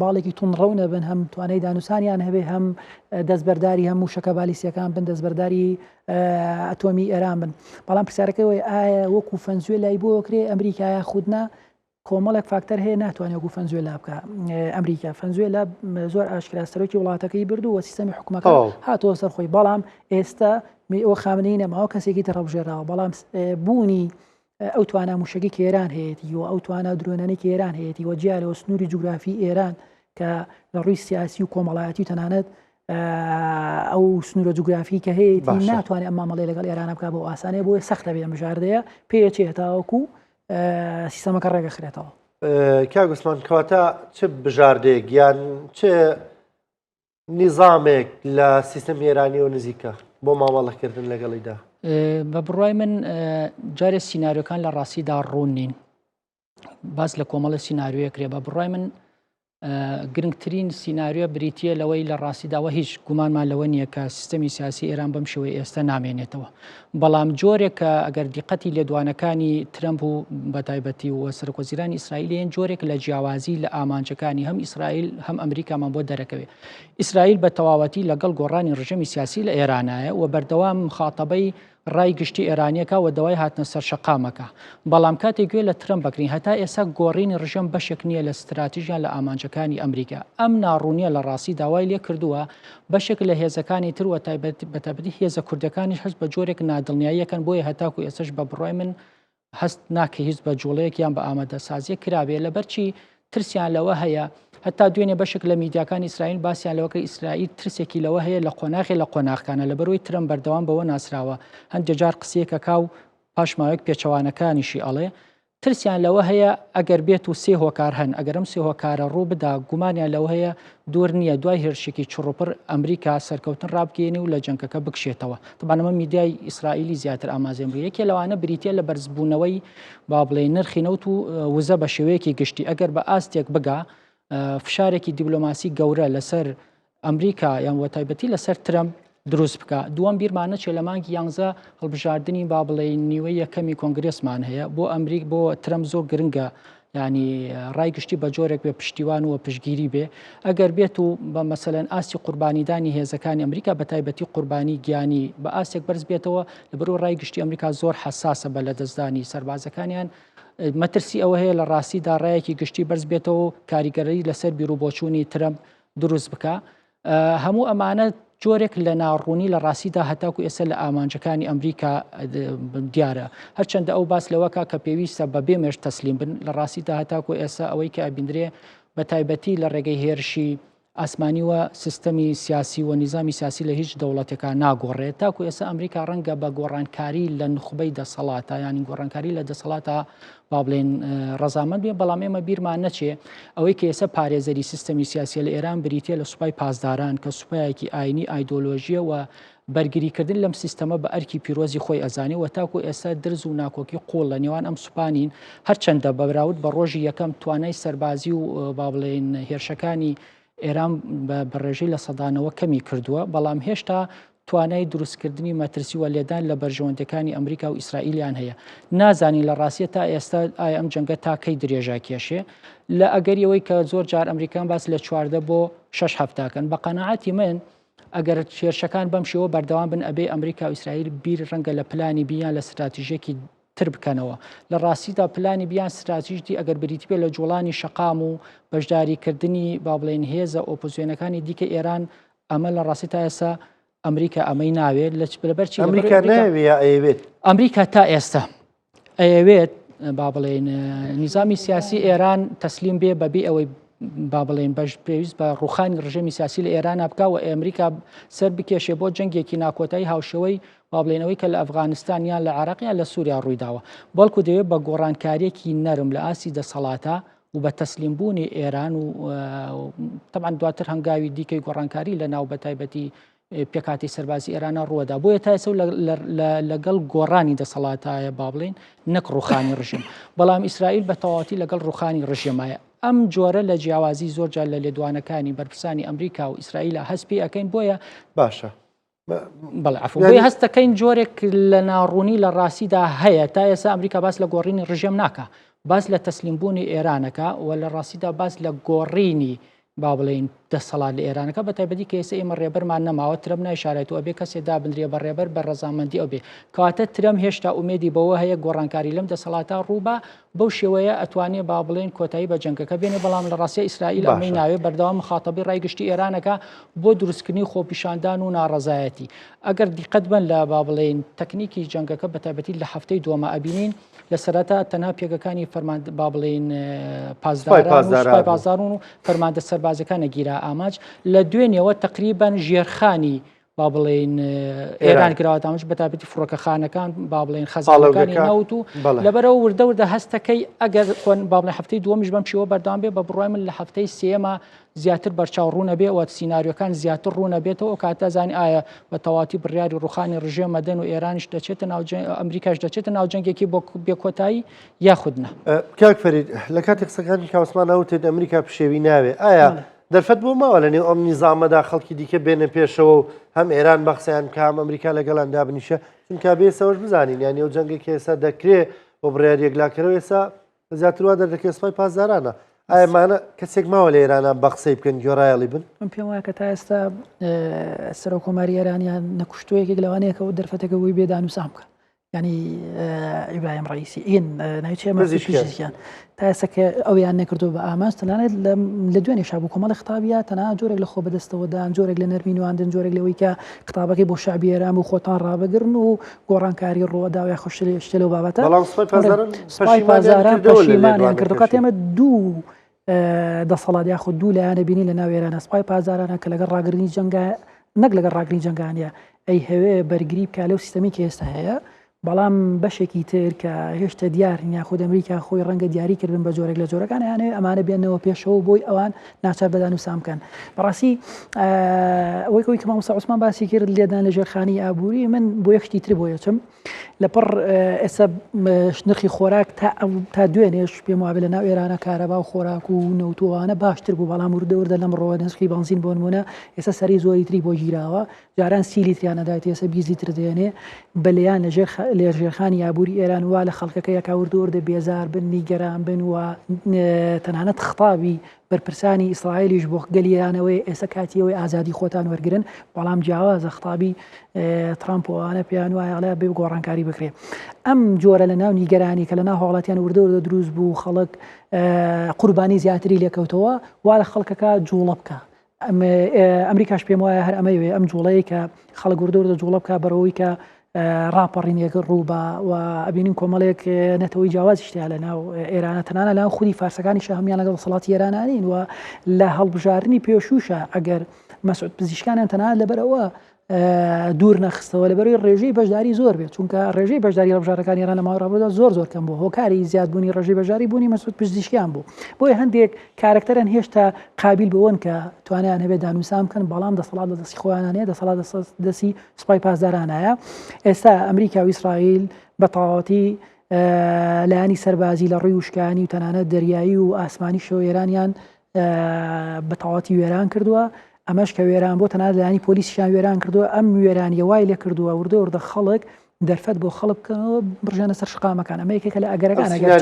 باڵێکی توندڕەو نەبن هەم توانای دانوسانیان هەبێ هەم دەستبەرداری هەم موشەکە بالیسیەکان بن دەستبەرداری ئەتۆمی ئێران بن بەڵام پرسیارەکەی وەی ئایا وەکو فەنزوێلای بۆ کرێ ئەمریکایە خودنا کۆمەڵێک فاکتەر هەیە ناتوانێت وەکو فەنزوێلا بکە ئەمریکا فەنزوێلا زۆر ئاشکرا سەرۆکی وڵاتەکەی بردو و سیستەمی حکومەکە هاتەوە سەر خۆی بەڵام ئێستا ئەو خامنەی نەماوە کەسێکی تر هەڵبژێراوە بەڵام بوونی ئەو توانا موشەکی کە ئێران هەیەتی و ئەو توانا درۆنانەی کە ئێران هەیەتی و جیا لەوە سنووری جوگرافی ئێران کە لە ڕووی سیاسی و کۆمەڵایەتی و تەنانەت ئەو سنوورە جوگرافی کە هەیەتی ناتوانێت ئەم مامەڵەی لەگەڵ ئێران بکات بۆ ئاسانەیە بۆیە سەختە بێ بژاردەیە پێچێت تاوەکو سیستەمەکە ڕێگەخرێتەوە. کاک عوسمان کەواتە چ بژاردەیەک یان چ نیزامێک لە سیستەمی ئێرانیەوە نزیکە بۆ مامەڵەکردن لەگەڵیدا؟ بە بڕای من جارێ سیناریۆکان لە ڕاستیدا ڕوون نین باس لە کۆمەڵە سیناریۆیە کرێ بە بڕای من گرنگترین سیناریۆ بریتە لەوەی لە ڕاستیداوە هیچ گومانمان لەوە نییە کە سیستەمی سیاسی ئێران بەم شێوەی ئێستا نامێنێتەوە بەڵام جۆرێک کە ئەگەر دیقەتی لێدوانەکانی ترەمپ و بەتایبەتی و سەرۆکوەزیرانی ئیسرائیل جۆرێک لە جیاوازی لە ئامانجەکانی هەم ئیسرائیل هەم ئەمریکامان بۆ دەرەکەوێت. ئیسرائیل بە تەواوەتی لەگەڵ گۆڕانی ڕژێمی سیاسی لە ئێرانایە و بەردەوام مخاتەبەی ڕای گشتی ئێرانیەکە و داوای هاتنە سەر شەقامەکە. بەڵام کاتێک گوێ لە ترەمپ بگرین هەتا ئێستا گۆڕینی ڕژێم بەشێک نییە لە ستراتیژیان لە ئامانجەکانی ئەمریکا. ئەم ناڕوونیە لە ڕاستی داوای لێ کردووە بەشێک لە هێزەکانی تر و بەتایبەتی هێزە کوردەکانیش هەست بە جۆرێک نادڵنیاییەکەن بۆیە هەتاکو ئێستش بە بڕای من هەست ناکەی هیچ بە جوڵەیەک یان بە ئامادەسازیەک کرابێ لەبەرچی ترسیان لەوە هەیە هەتا دوێنێ بەشێک لە میدیاکانی ئیسرائیل باسییان لەوە کرد ئیسرائیل ترسێکی لەوە هەیە لە قۆناغی لە قۆناغکانە لەبەرەوەی ترەم بەردەوام بەوە ناسراوە هەندێک جار قسەیەکەکا و پاش ماوەیەک پێچەوانەکانیشی ئەڵێ. ترسیان لەوە هەیە ئەگەر بێت و سێ هۆکار هەن، ئەگەر ئەم سێ هۆکارە ڕوو بدا گومانیان لەوە هەیە دوور نییە دوای هێرشێکی چڕوپڕ ئەمریکا سەرکەوتن ڕابگەیەنێ و لە جەنگەکە بکشێتەوە. تەبعەن ئەمە میدیای ئیسرائیلی زیاتر ئامازێن بوو. یەکێ لەوانە بریتییە لە بەرزبوونەوەی با بڵێین نرخی نەوت و وزە بە شێوەیەکی گشتی ئەگەر بە ئاستێک بگا فشارێکی دیبلۆماسی گەورە لەسەر ئەمریکا یان وەتایبەتی لەسەر ترەمپ دروست بکە دووەم بیرمان نەچێت لە مانگی یانزە هەڵبژاردنی با بڵێ نیوەی یەکەمی کۆنگرسمان هەیە بۆ ئەمریک بۆ ترەمپ زۆر گرنگە ینی ڕای گشتی بە جۆرێک بێ پشتیوان و پشگیری بێ ئەگەر بێت و بە مەسەلەن ئاستی قوربانیدانی هێزەکانی ئەمریکا بە تایبەتی قوربانی گیانی بە ئاستێک بەرز بێتەوە لەبەرو ڕای گشتی ئەمریکا زۆر حساسە بە لەدەستدانی سەربازەکانیان مەترسی ئەوە هەیە لە ڕاستیدا ڕایەکی گشتی بەرز بێتەوە و کاریگەری لەسەر بیروبۆچوونی ترەمپ دروست بکا هەموو ئەمانە جۆرێک لە ناڕوونی لە ڕاستیدا هەتاکو ئێستا لە ئامانجەکانی ئەمریکا دیارە هەرچەندە ئەو باس لەوەکە کە پێویستە بە بێ مێش تەسلیم بن لە ڕاستیدا هەتاکو ئێستا ئەوەی کە ئەبیندرێ بە تایبەتی لە ڕێگەی هێرشی ئاسمانی و سیستەمی سیاسی و نیزامی سیاسی لە هیچ دەوڵەتێکا ناگۆڕێت تاکو ئێستا ئەمریکا ڕەنگە بە گۆڕانکاری لە نوخبەی دەسەڵاتە یانی گۆڕانکاری لە دەسەڵاتە با بڵێن ڕەزامەند بێ بەڵام ئێمە بیرمان نەچێ ئەوەی کە ئێستا پارێزەری سیستەمی سیاسیە لە ئێران بریتە لە سوپای پاسداران کە سوپایەکی ئاینی ئایدۆلۆژیە و بەرگریکردن لەم سیستەمە بە ئەرکی پیرۆزی خۆی ئەزانێ و تاکو ئێستا درز و ناکۆکی قوڵ لە نێوان ئەم سوپانین هەرچەندە بە بەراورد بە ڕۆژی یەکەم توانای سەربازی و با بڵێین هێرشەکانی ئێران بە ڕێژەی 90% کەمی کردووە بەڵام هێشتا توانای دروستکردنی مەترسی و لێدان لە بەرژەوەندەکانی ئەمریکا و ئیسرائیلیان هەیە نازانین لە ڕاستیە تا ئێستا ئایا ئەم جەنگە تا کەی درێژە کێشێ لە ئەگەری ئەوەی کە زۆر جار ئەمریکان باس لە 14 بۆ 6 هەفتاکەن بە قەناعەتی من ئەگەر هێرشەکان بەم شێوە بەردەوام بن ئەبێ ئەمریکا و ئیسرائیل بیر ڕەنگە لە پلانی بی یان لە ستراتیژێکی تر بکەنەوە. لە ڕاستیدا پلانی بی یان ستراتیژ دی ئەگەر بریتی بێت لە جوڵانی شەقام و بەشداریکردنی با بڵێین هێزە ئۆپۆزیۆنەکانی دیکە ئێران ئەمە لە ڕاستی تا ئێستا ئەمریکا ئەمەی ناوێت لە لەبەر چی ئەمریکا ناوێت یا ئەیەوێت؟ ئەمریکا تا ئێستا ئەیەوێت با بڵێین نیزامی سیاسی ئێران تەسلیم بێ بەبێ ئەوەی با بڵێن بەش پێویست بە ڕوخانی ڕژێمی سیاسی لە ئێران بکە و ئەمریکا سەر بکێشێ بۆ جەنگێکی ناکۆتایی هاوشێوەی با بڵێنەوەی کە لە ئەفغانستان یان لە عراق یان لە سووریا ڕوویداوە بەڵکو دەوێت بە گۆڕانکاریەکی نەرم لە ئاستی دەسەڵاتە و بە تەسلیم بوونی ئێران و طبعا دواتر هەنگاوی دیکەی گۆڕانکاری لە ناو بەتایبەتی پێکهاتەی سەربازی ئێرانە ڕووەدا بۆیە تا ئێستا لەگەڵ گۆڕانی دەسەڵاتایە با بڵین نەک ڕوخانی ڕژێم بەڵام ئیسرائیل بە تەواوەتی لەگەڵ ڕوخانی ڕژێمایە ئەم جۆرە لە جیاوازی زۆر جار لە لێدوانەکانی بەرپرسانی ئەمریکا و ئیسرائیل هەست پێ ئەەکەین بۆیە باشە بەڵێ عفو بۆیە هەستەکەین جۆرێک لە ناڕوونی لە ڕاستیدا هەیە تا ئێستا ئەمریکا باس لە گۆڕینی ڕژێم ناکە باس لە تەسلیمبوونی ئێرانەکە و لە ڕاستیدا باس لە گۆڕینی با بڵێین دەسەڵات لە ئێرانەکە بە تایبەتی کە ئێستا ئێمە ڕێبەرمان نەماوە ترەم نایشارێتەوە ئەبێ کەسێ دابنرێ بە ڕێبەر بە ڕەزامەندی ئەو بێ کەواتە ترەم هێشتا ئومێدی بەوە هەیە گۆڕانکاری لەم دەسەڵاتە ڕووبا بەو شێوەیە ئەتوانێ با بڵێن کۆتایی بە جەنگەکە بێنێ بەڵام لە ڕاستیا ئیسرائیل ئەمەی باشە. ناوێ بەردەوام مخاتەبی ڕای گشتی ئێرانەکە بۆ دروستکردنی خۆپیشاندان و ناڕەزایەتی ئەگەر دیقەت بەن لە با بڵێین تەکنیکی جەنگەکە بە تایبەتی لە هەفتەی دووەما ئەبینین لە سەرەتا تەنها پێگەکانی فەرمان با بڵێین پاسداران و سوپای پاسداران و فەرماندە سەربازەکانە گیرا ئامانج لە دوێنێوە تقریبان ژێرخانی با بڵێین ئێران کراوە ئامانج بە تایبەتی فڕۆکەخانەکان با بڵێن خەزانەکانی نەوت و لەبەرەوە وردە وردە هەستەکەی ئەگەر خۆن با بڵێن هەفتەی دووەمیش بەم شێوە بەردەوام بێ بە بڕوای من لە هەفتەی سێیەما زیاتر بەرچاو ڕوون ئەبێ و سیناریۆکان زیاتر ڕوون ئەبێتەوە ئەو کاتە زانی ئایا بە تەواتی بڕیاری ڕوخانی ڕژێم ئەدەن و ئێرانیش دەچێتە ناو ئەمریکاش دەچێتە ناو جەنگێکی بۆ بێکۆتایی یاخود نا. کاک فەرید لە کاتی قسەکانی کاوسمان ئەوتێت ئەمریکا پشێوی ناوێ ئایا دەرفەت بۆ ماوە لە نێو ئەم نیزامەدا خەڵکی دیکە بێنە پێشەوە و هەم ئێران بە قسەیان بکە هەم ئەمریکا لەگەڵیان دابنیشە چونکە بێ سەوەش بزانین یانی ئەو جەنگێک کە ئێستا دەکرێ بۆ بڕیاری یەکلاکەرەوە ئێستا زیاتر وا دەردەکەوێت سوپای پاسدارانە. ئایا مانە کەسێک ماوە لە ئێرانە بە قسەی بکەن گوێڕایەڵی بن؟ من پێم وایە کە تا ئێستا سەرۆک کۆماری ئێرانیان نەکوشتووە یەکێک لەوانەیە کە دەرفەتەکە بۆی بێ دانوسان بکە ینی ئیبراهیم ڕئیسی ئین ناوی چیە پزیشکیان تا ئێستا کە ئەویان نەکردو بە ئامانج تەنانەت لە دوێنێ شابوو کۆمەڵی خطابە تەنها جۆرێک لە خۆ بەدەستەوەدان جۆرێک لە نەرمی نواندن جۆرێک لەوەی کە خطابەکەی بۆ شعبی ئێران بوو خۆتان ڕابگرن و گۆڕانکاری ڕووەدا و یاخود شتێ لەو بابەتە بەڵام سوپای پاسداران سوپای پەشیمانیان پاسداران کردەوە لە پەشیمانیان کردو لێدوانەکەشی. کاتێ ئێمە دوو دەسەڵات یاخود دوو لایەنە بینی لە ناو ئێرانە سوپای پاسدارانە کە لەگەڵ ڕاگرنی جەنگا نەک لەگەڵ ڕاگرنی جەنگانە ئەی هەوێ بەرگری بکە لەو سیستەمی کە ئێستا هەیە. بەڵام بەشێکی تر کە هێشتا دیار نین یاخود ئەمریکا خۆی ڕەنگە دیاری کردن بە جۆرێک لە جۆرەکان یانەوێ ئەمانە بێنەوە پێشەوە بۆی ئەوان ناچار بە دانوسان بکەن. بەڕاستی ئەوەی کەوەی کە مامۆستا عوسمان باسی کرد لێدان لە ژێرخانی ئابووری من بۆ یەک شتی تر بۆ یەچم لەپڕ ئێستا نرخی خۆراک تا تا دوێنێش پێم وابێ لە ناو ئێرانە کارەبا و خۆراک و نەوتوانە باشتر بوو بەڵام وردە وردە لەم ڕۆوە نرخی بەنزین بۆ نمونە ئێستا سەری زۆری تری بۆ گیراوە جاران 30 لیتریان ئەدایت ئێستا 20 لیتر دێنێ بەلیان لە ژێر لە ژێرخانی ئابووری ئێران وا لە خەڵکەکە یەکا وردە وردە بێزار بن نیگەران بن و تەنانەت خطابی بەرپرسانی ئیسرائیلیش بۆ گەلی ئێران ئەوەیە ئێستا کاتی ئەوەی ئازادی خۆتان وەرگرن، بەڵام جیاوازە خطابی ترامپ و ئەوانە پێیان وایە ئەڵێ بێ گۆڕانکاری بکرێ. ئەم جۆرە لە ناو نیگەرانی کە لە ناو هاوڵاتیان وردە وردە دروست بوو خەڵک قوربانی زیاتری لێکەوتەوە وا لە خەڵکەکە جوڵە بکە. ئەمریکاش پێم وایە هەر ئەمەیەوێ ئەم جوڵەیە کە خەڵک وردە وردە جوڵە بکە بەرەوەی کە ڕاپەڕینێک ڕووبا و ئەبینین کۆمەڵێک نەتەوەی جیاوازیش تیا لە ناو ئێرانە تەنانە لەناو خودی فارسەکانیشا هەموویان لەگەڵ دەسەڵاتی ئێرانە نین و لە هەڵبژاردنی پێشووشا ئەگەر مەسعود پزیشکانیان تەنانەت لەبەر ئەوە دوور نەخستەوە لەبەرەوەی ڕێژەی بەشداری زۆر بێت چونکە ڕێژەی بەشداری هەڵبژاردنەکانی ئێران لە ماوەی ڕابردوودا زۆر زۆر کەم بوو هۆکاری زیادبوونی ڕێژەی بەشداری بوونی مەسعود پزیشکیان بوو بۆیە هەندێک کارەکتەرن هێشتا قابیل بەوەن کە توانیان هەبێت دانوسان بکەن بەڵام دەسەڵات لە دەستی خۆیانە نیە دەسەڵات دەستی سوپای پاسدارانایە ئێستا ئەمریکا و ئیسرائیل بە تەواوەتی لایەنی سەربازی لە ڕووی وشکانی و تەنانەت دەریایی و ئاسمانیشەوە ئێرانیان بە تەواوەتی وێران کردووە ئەمەش کە وێران بۆ تەنانەت لایەنی پۆلیسیشیان وێران کردووە ئەم وێرانیە وای لێ کردووە وردە وردە خەڵک دەرفەت بۆ خەڵک بکەنەوە بڕژێنە سەر شقامەکان ئەمە یەکێکە لە ئەگەرەکان ئەگەر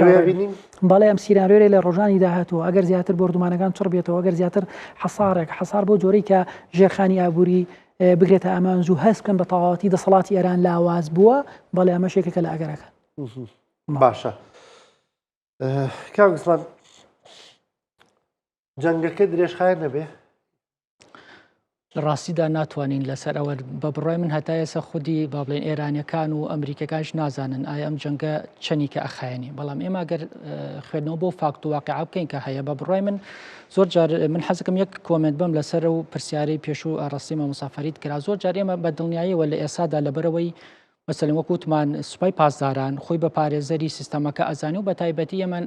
بەڵێ ئەم سیناریۆیە لە ڕۆژانی داهاتوو ئەگەر زیاتر بۆردومانەکان چڕ بێتەوە ئەگەر زیاتر حەسارێک حەسار بۆ جۆرەی کە ژێرخانی ئابووری بگرێتە ئامانج و هەست بکەن بە تەواوەتی دەسەڵاتی ئێران لاواز بووە بەڵێ ئەمەش یەکێکە لە ئەگەرەکان. باشە کاک عوسمان جەنگەکە درێژخایەن نەبێ؟ لە ڕاستیدا ناتوانین لەسەر ئەوە بە بڕای من هەتا ئێستا خودی با بڵێن ئێرانیەکان و ئەمریکەکانش نازانن ئایا ئەم جەنگە چەنی کە ئەخایەنی بەڵام ئێمە گەر خوێندنەوە بۆ فاکت و واقع بکەین کە هەیە بە بڕای من زۆر جار من حەزەکەم یەک comment بم لەسەر و پرسیارەی پێشوو ئاڕاستەی مامۆستا فەرید کرا زۆر جار ئێمە بە دڵنیاییەوە لە ئێسادا لەبەرەوەی مەسەلەن وەک وتمان سوپای پاسداران خۆی بە پارێزەری سیستەمەکە ئەزانی و بە تایبەتی ئێمە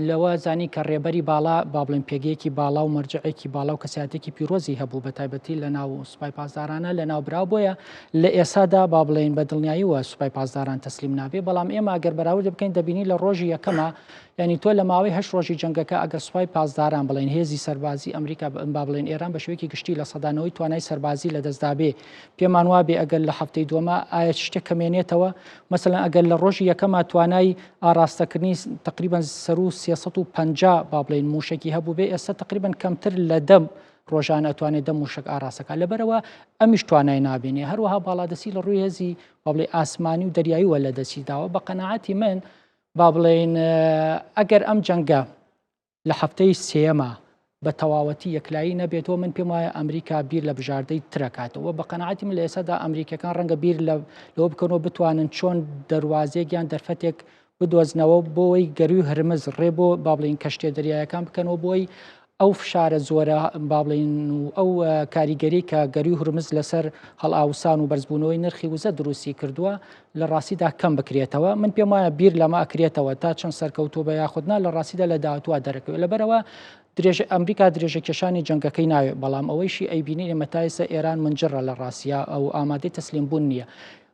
لەوە زانی کە ڕێبەری باڵا با بڵێن پێگەیەکی باڵا و مەرجعێکی باڵا و کەساتێکی پیرۆزی هەبوو بە تایبەتی لە ناو سوپای پاسدارانە لە ناو برا بۆیە لە ئێسادا با بڵێن بە دڵنیاییەوە سوپای پاسداران تەسلیم نابێ بەڵام ئێمە ئەگەر بەراورد بکەین دەبینی لە ڕۆژی یەکەمە یعنی تۆ لە ماوەی هەشت ڕۆژی جەنگەکە ئەگەر سوپای پاسداران بڵێن هێزی سەربازی ئەمریکا با بڵێن ئێران بە شێوەیەکی گشتی لە سەدانەوەی توانای سەربازی لەدەستدابێ پێمان وابێ ئەگەر لە هەفتەی دووەما ئایا شتێک کەمێنێتەوە مەسەلەن ئەگەر لە ڕۆژی یەکەما توانای ئاراستەکردنی تقریبا سەرو 350 با بڵێن موشکی هەبوو بێ ئێستا تقریبا کەمتر لە دەم ڕۆژانە ئەتوانێت دە موشک ئاراستەکە لەبەرەوە ئەمیش توانای نابینێ هەروەها باڵادەستی لە ڕووی هێزی با بڵێ ئاسمانی و دەریایی وە لە دەستی داوە بە قەناعەتی من با بڵێین ئەگەر ئەم جەنگە لە هەفتەی سێیەما بە تەواوەتی یەکلایی نەبێتەوە من پێم وایە ئەمریکا بیر لە بژاردەی ترەکاتەوە بە قەناعەتی من لە ئێستادا ئەمریکەکان ڕەنگە بیر لە لەوە بکەنەوە بتوانن چۆن دەروازێک یان دەرفەتێک بدۆزنەوە بۆی گەروی هرمز ڕێ بۆ با بڵین کەشتێ دەریایەکان بکەنەوە بۆی ئەو فشارە زۆرە با بڵێین و ئەو کاریگەری کە گەروی هورمز لەسەر هەڵئاوسان و بەرزبوونەوەی نرخی وزە دروستی کردووە لە ڕاستیدا کەم بکرێتەوە من پێم وایە بیر لەمە ئەکرێتەوە تا چەند سەرکەوتوو بە یاخود نا لە ڕاستیدا لە داهاتووە دەرەکەوێت لەبەرەوە درێژ ئەمریکا درێژە کێشانی جەنگەکەی ناوێت بەڵام ئەوەیشی ئەیبینین ئێمە تا ئێستا ئێران منجڕە لە ڕاستیا ئەو ئامادەی تەسلیم بوون نییە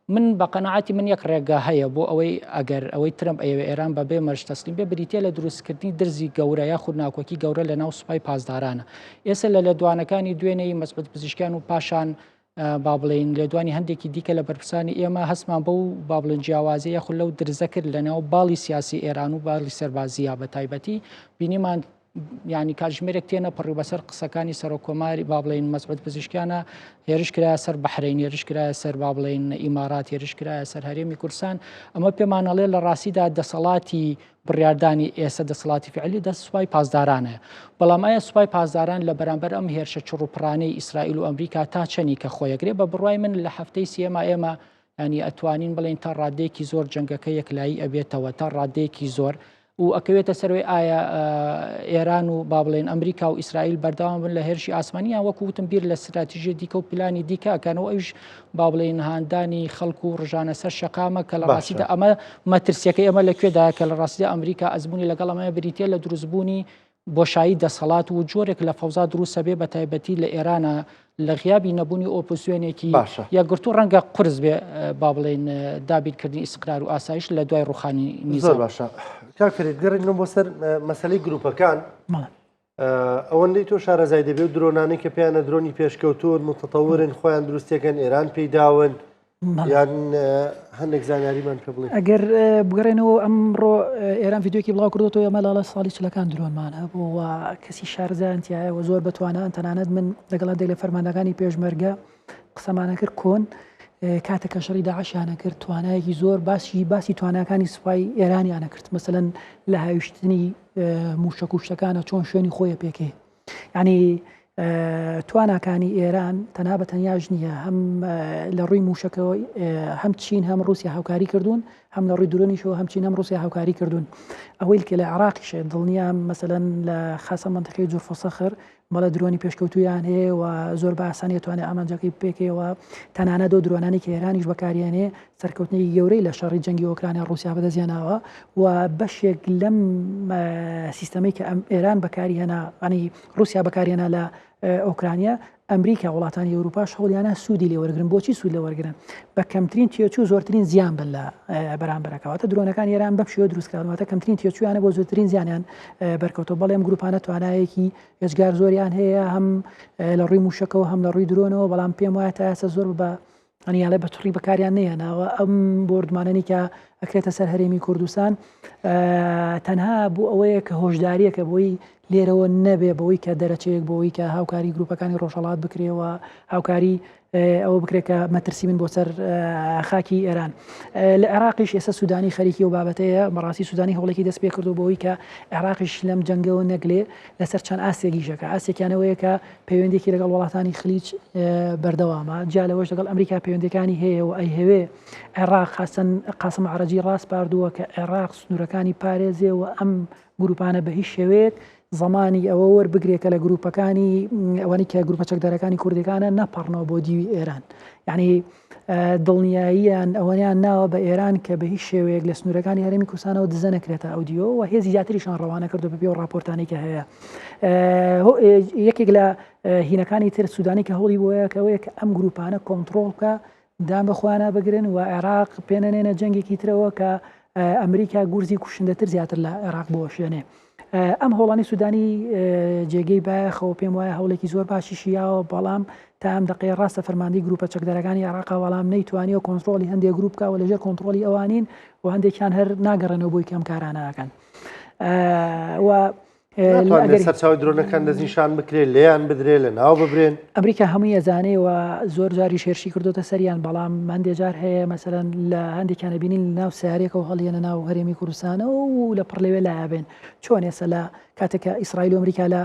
من بە قەناعەتی من یەک ڕێگا هەیە بۆ ئەوەی ئەگەر ئەوەی ترەمپ ئەیەوێ ئێران بە بێ مەرج تەسلیم بێ بریتیە لە دروستکردنی درزی گەورە یاخود ناکۆکی گەورە لە ناو سوپای پاسدارانە ئێستا لە لێدوانەکانی دوێنێی مەسعود پزیشکیان و پاشان با بڵێین لێدوانی هەندێکی دیکە لە بەرپرسانی ئێمە هەستمان بەو با بڵێن جیاوازی یاخود لەو درزە کرد لە ناو باڵی سیاسی ئێران و باڵی سەربازیە بە تایبەتی بینیمان یانی کاتژمێرێک تێنەپەڕی بەسەر قسەکانی سەرۆک کۆماری با بڵێین مەسعود پزیشکیانە هێرش کرایە سەر بەحرەین هێرش کرایە سەر با بڵێین ئیمارات هێرش کرایە سەر هەرێمی کوردستان ئەمە پێمان ئەڵێ لە ڕاستیدا دەسەڵاتی بڕیاردانی ئێستا دەسەڵاتی فعلی دەست سوپای پاسدارانە بەڵام ئایا سوپای پاسداران لە بەرامبەر ئەم هێرشە چڕ و پڕانەی ئیسرائیل و ئەمریکا تا چەنی کە خۆیەگرێ بە بڕوای من لە هەفتەی سێما ئێمە ینی ئەتوانین بڵێن تا ڕادەیەکی زۆر جەنگەکە یەکلایی ئەبێتەوە تا ڕادەیەکی زۆر. و ئەکەوێتە سەروی ئایا ئێران و با بڵێن ئەمریکا و ئیسرائیل بەردەوام بن لە هێرشی ئاسمانی یان وەکو وتم بیر لە ستراتیژی دیکە و پلانی دیکە ئەکەنەوە ئەویش با بڵێن هاندانی خەڵک و ڕژانە سەر شەقامە کە لە ڕاستیدا ئەمە مەترسیەکەی ئەمە لە کوێدا کە لە ڕاستیدا ئەمریکا ئەزمموی لەگەڵ ئەمە بریتە لە دروستبوونی بۆشایی دەسەڵات و جۆرێک لە فەوزا دروستە بێ بە تایبەتی لە ئێرانە لە غیابی نەبوونی ئۆپۆزیۆنێکی باشە. یەکگرتوو ڕەنگە قورس بێ با بڵێین دابینکردنی ئیستقرار و ئاسایش لە دوای ڕوخانی زۆر نیزام. باشە کاک فەرید گەڕێنەوە بۆ سەر مەسەلەی گروپەکان بەڵێ. ئەوەندەی تۆ شارەزای دەبێ و درۆنانەی کە پێیانە درۆنی پێشکەوتوون متطورن خۆیان دروستەکەن ئێران پێی داون یان هەندێک زانیاریمان پێ بڵێ. ئەگەر بگەڕێنەوە ئەمڕۆ ئێران ڤیدیۆکی بڵاو کردوەوە ئێمە لاڵە ساڵی چلەکان درۆنمان هەبوو و کەسی شارەزایان تایە و زۆر بەتوانان تەنانەت من لەگەڵ هەندێک لە فەرماندەکانی پێشمەرگە قسەمانە کرد کۆن کاتێک کە شەڕی داعشیانە کرد توانایەکی زۆر باسی باسی تواناکانی سوپای ئێرانیانە کرد مەسەلەن لە هاویشتنی موشەک و شتەکانە چۆن شوێنی خۆیە پێکێ یعنی تواناکانی ئێران تەنها بە تەنیاش نییە هەم لە ڕووی موشەکەوە هەم چین هەم رووسیا هاوکاری کردوون هەم لە ڕووی درۆنیشەوە هەم چین هەم رووسیا هاوکاری کردوون ئەوەی کە لە عراقیشە دڵنیام مەسەلەن لە خاصە منطقەی جورف سەخر بەڵێ درۆنی پێشکەوتویان هەیە و زۆر بە ئاسانی توانێت ئامانجەکەی پێکەوە تەنانەت ئەو درۆنانی کە ئێرانیش بەکاریێنێ سەرکەوتنێکی گەورەی لە شەڕی جەنگی ئۆکرانیا ڕووسیا بەدەستهێناوە و بەشێک لەم سیستەمەی کە ئەم ئێران بەکاری هێنا ینی ڕووسیا بەکارهێنا لە ئۆکرانیا ئەمریکا وڵاتانی ئەوروپاش هەوڵیانە سوودی لێ وەرگن بۆچی سوود لە وەرگن بە کەمترین تێچوو زۆرترین زیان بن لە بەرامبەرەکەواتە درۆنەکان ئێران بەم شێوە دروستکراونەوەتە کەمترین تێچوویانە بۆ زۆرترین زیانیان بەرکەوتەوە بەڵێ ئەم گروپانە توانایەکی ئێجگار زۆریان هەیە هەم لە ڕووی موشەکەوە هەم لە ڕووی درۆنەوە بەڵام پێم وایە تا ئێستا زۆر بە ئەنی یاڵێ بە چڕی بەکاریان نەیەناوە ئەم بۆردمانەنی کە ئەکرێتە سەر هەرێمی کوردستان تەنها بۆ ئەوەیە کە هۆشداریەکە بۆی لێرەوە نەبێ بەوەی کە دەرەچەیەک بۆی کە هاوکاری گروپەکانی ڕۆژهەڵات بکرێەوە هاوکاری ئەوە بکرێت کە مەترسی من بۆ سەر خاکی ئێران لە عێراقیش ئێستا سوودانی خەریکی و بابەتەیە بەڕاستی سوودانی هەوڵێکی دەست پێ کردو بۆی کە عێراقیش لەم جەنگەوە نەگلێ لەسەر چەند ئاستێکیشەکە ئاستێکیانەوەیە کە پەیوەندێکی لەگەڵ وڵاتانی خلیج بەردەوامە جیا لەوەش لەگەڵ ئەمریکا پەیوەندەکانی هەیە و ئەیهەوێ عێراق حەسەن قاسم عرەجی ڕاسپاردووە کە عێراق سنوورەکانی پارێزێ و ئەم گروپانە بە هیچ شێوەیەک زمانی ئەوە وەربگرێ کە لە گروپەکانی ئەوانی کە گروپە چەکدارەکانی کوردەکانە نەپەڕنەوە بۆ دیوی ئێران یعنی دڵنیاییان ئەوەیان ناوە بە ئێران کە بە هیچ شێوەیەک لە سنوورەکانی هەرێمی کوردستانەوە دزە نەکرێتە ئەو دیوە و هێزی زیاتریشان ڕەوانە کردو بە پێی ڕاپۆرتانی کە هەیە یەکێک لە هینەکانی تر سوودانی کە هەوڵی بۆیە کەەوەیە کە ئەم گروپانە کۆنتترۆڵ بکە دان بە خۆیانا بگرن و عێراق پێنەنێنە جەنگێکی ترەوە کە ئەمریکا گورزی کوشندەتر زیاتر لە عێراق بوەشێنێ. ئەم هەوڵانی سودانی جێگەی بایەخەوە پێم وایە هەوڵێکی زۆر باشیشی یاوە بەڵام تا ئەم دەقەیە ڕاستە فەرماندەی گروپە چەکدارەکانی عێراقا بەڵام نەیتوانیوە کۆنترۆڵی هەندێک گروپ بکا و لەژێر کۆنترۆڵی ئەوانین و هەندێکیان هەر ناگەڕێنەوە بۆی کە ئەم کارانە ئەکەن و ناتوانرێت سەرچاوەی درۆنەکان دەستنیشان بکرێت، لێیان بدرێت، لەناو ببرێن. ئەمریکا هەمووی ئەزانێ و زۆر جاریش هێرشی کردۆتە سەریان، بەڵام هەندێ جار هەیە مەسەلەن لە هەندێکیان ئەبینین لە ناو سەیارەیەکەوە هەڵیەنە ناو هەرێمی کوردستانەوە و لە پڕ لەوێ لایەبێن. چۆن ئێستا لە کاتێک کە ئیسرائیل و ئەمریکا لە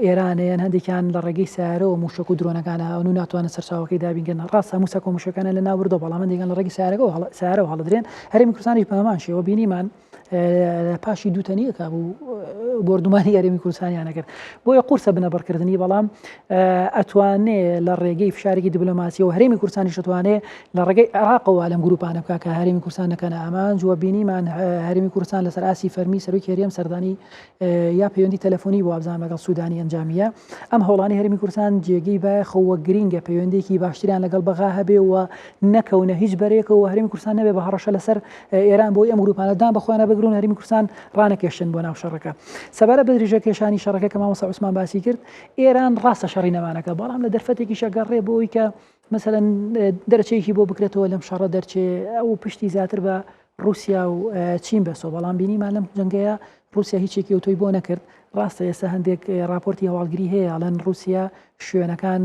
ئێرانەیەن هەندێکیان لە ڕێگەی سەیارەوە مووشەک و درۆنەکان هاون و ناتوانن سەرچاوەکەی دابین کەن. ڕاستە هەموو سەکۆ مووشەکانیان لەناو بردووە، بەڵام هەندێکیان لە ڕێگەی سەیارەکەوە سەیارەوە هەڵدرێن. هەرێمی کوردستانیش بە هەمان شێوە بینیمان پاشی دوو تەنیەکە بوو بۆردومانی هەرێمی کوردستانیان نەکرد بۆیە قورسە بنەبڕکردنی بەڵام ئەتوانێ لە ڕێگەی فشارێکی دیبلۆماسیەوە هەرێمی کوردستانی شتوانێ لە ڕێگەی عێراقەوە لەم گروپانە بکە کە هەرێمی کوردستان نەکەنە ئامانج و بینیمان هەرێمی کوردستان لەسەر ئاسی فەرمی سەرۆکی هەرێم سەردانی یا پەیوەندی تەلەفۆنی بۆ ئابزان لەگەڵ سوودانی ئەنجامیە ئەم هەوڵانی هەرێمی کوردستان جێگەی بایەخەوە گرینگە پەیوەندێکی باشتریان لەگەڵ بەغا هەبێ و نەکەونە هیچ بەرەیەکەوە هەرێمی کوردستان نەبێ بە هەڕەشە لەسەر ئێران بۆی ئەم گروپانە دان بە خۆیانە بگرون هەرێمی کوردستان ڕانەکێشن بۆ ناو شەڕەکە سەبارەت بە درێژە کێشانی شەڕەکە کە مامۆستا عوسمان باسی کرد ئێران ڕاستە شەڕی نەمانەکە بەڵام لە دەرفەتێکیش ئەگەڕێ بۆی کە مثلەن دەرەچەیەکی بۆ بکرێتەوە لەم شەڕە دەرچێ ئەو پشتی زیاتر بە ڕوسیا و چین بەسۆ بەڵام بینیمان لەم جەنگەیە ڕوسیا هیچێکی ئەوتۆی بۆ نەکرد ڕاستە ئێستا هەندێک ڕاپۆرتی هەواڵگری هەیە ئەڵێن ڕوسیا شوێنەکان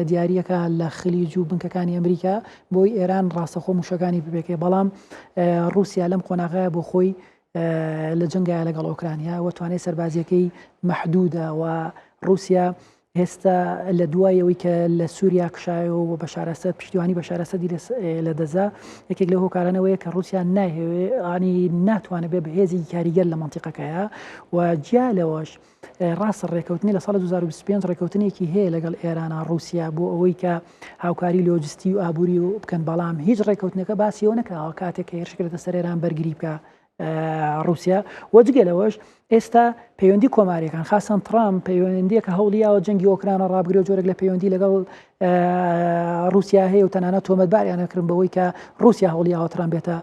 دیاریەکە لە خلیج و بنکەکانی ئەمریکا بۆی ئێران ڕاستەخۆ موشەکانی ببێکێ بەڵام ڕوسیا لەم قۆناغەیە بۆ خۆی لە جەنگایە لەگەڵ ئۆکرانیا و توانای سەربازیەکەی مەحدودە و ڕوسیا. ئێستا لە دوای ئەوەی کە لە سووریا کشایەوە و بەشار ئەسەد پشتیوانی بەشار ئەسەدی لە دەزا یەکێک لە هۆکارانەوەیە کە رووسیا نایهەوێ ئانی ناتوانێت بێ بەهێزی کاریگەر لە مەنتیقەکەیە و جیا لەوەش ڕاستە ڕێکەوتنی لە ساڵی 2025 ڕێکەوتنێکی هەیە لەگەڵ ئێرانە ڕووسیا بۆ ئەوەی کە هاوکاری لۆجستی و ئابووری و بکەن بەڵام هیچ ڕێکەوتنەکە باسی ئەوە نەکراوە کاتێک کە هێرش کرێتە سەر ئێران بەرگری بکە ڕووسیا و جگە لەوەش ئێستا پەیوەندی کۆماریەکان خاستەن ترامپ پەیوەندیەکە هەوڵیاوە جەنگی ئۆکرانە ڕابگرێ و جۆرێک لە پەیوەندی لەگەڵ ڕووسیا هەیە و تەنانەت تۆمەتباریان نەکردن بەوەی کە ڕووسیا هەوڵیاوە ترامپ بێتە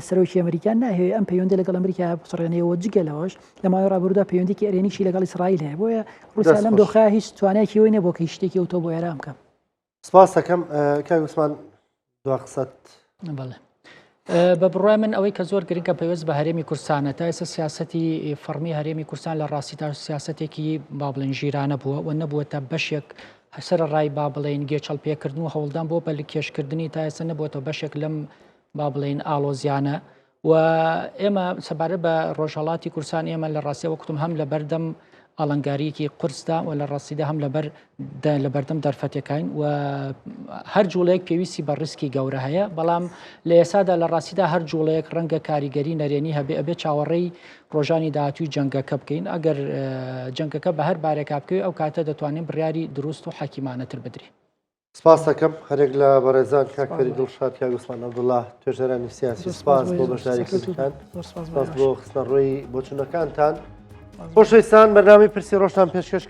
سەرۆکی ئەمریکا ناهەوێ ئەم پەیوەندی لەگەڵ ئەمریکا بچڕێنەوە جگە لەوەش لە ماوەی ڕابردوودا پەیوەندیکی ئەرێنیشی لەگەڵ ئیسرائیل هەیە بۆیە ڕووسیا لەم دۆخە هیچ توانایەکی ئەوەی نەبووە کە هیچ شتێکی ئەوتۆ بۆ ئێران بکە. سپاس دەکەم کاک عوسمان دوا قسەت. بەڵێ. بە بڕای من ئەوەی کە زۆر گرنگە پەیوەست بە هەرێمی کوردستانە تا ئێستا سیاسەتی فەڕمی هەرێمی کوردستان لە ڕاستیدا سیاسەتێکی با بڵێن ژیرانە بووە و نەبووە تا بەشێک سەر ڕای با بڵێن گێچەڵ پێکردن و هەوڵدان بۆ پەلکێشکردنی تا ئێستا نەبووەتەوە بەشێک لەم با بڵێین ئاڵۆزیانە و ئێمە سەبارەت بە ڕۆژهەڵاتی کوردستان ئێمە لە ڕاستیەوە کوتم هەم لە بەردەم ئاڵنگاریەکی قورسدا و لە ڕاستیدا هەم لەبەر لە بەردەم دەرفەتەکان و هەر جوڵەیەک پێویستی بە ڕیسکی گەورە هەیە بەڵام لە ئێسادا لە ڕاستیدا هەر جوڵەیەک ڕەنگە کاریگەری نەرێنی هەبێ ئەبێ چاوەڕێی ڕۆژانی داهاتوی جەنگەکە بکەین ئەگەر جەنگەکە بە هەر بارێکا بکەوێت ئەو کاتە دەتوانین بڕیاری دروست و حەکیمانەتر بدرێ. سپاس دەکەم هەرێک لە بەڕێزان کاک فەرید دڵشاد کاک عوسمان عەبدوڵڵا توێژەرانی سیاسی سپاس بۆ بەشداریکردنتان سپاس بۆ خستنەڕووی بۆچوونەکانتان خۆشەویستان بەرنامەی پرسی ڕۆژتان پێشکەش.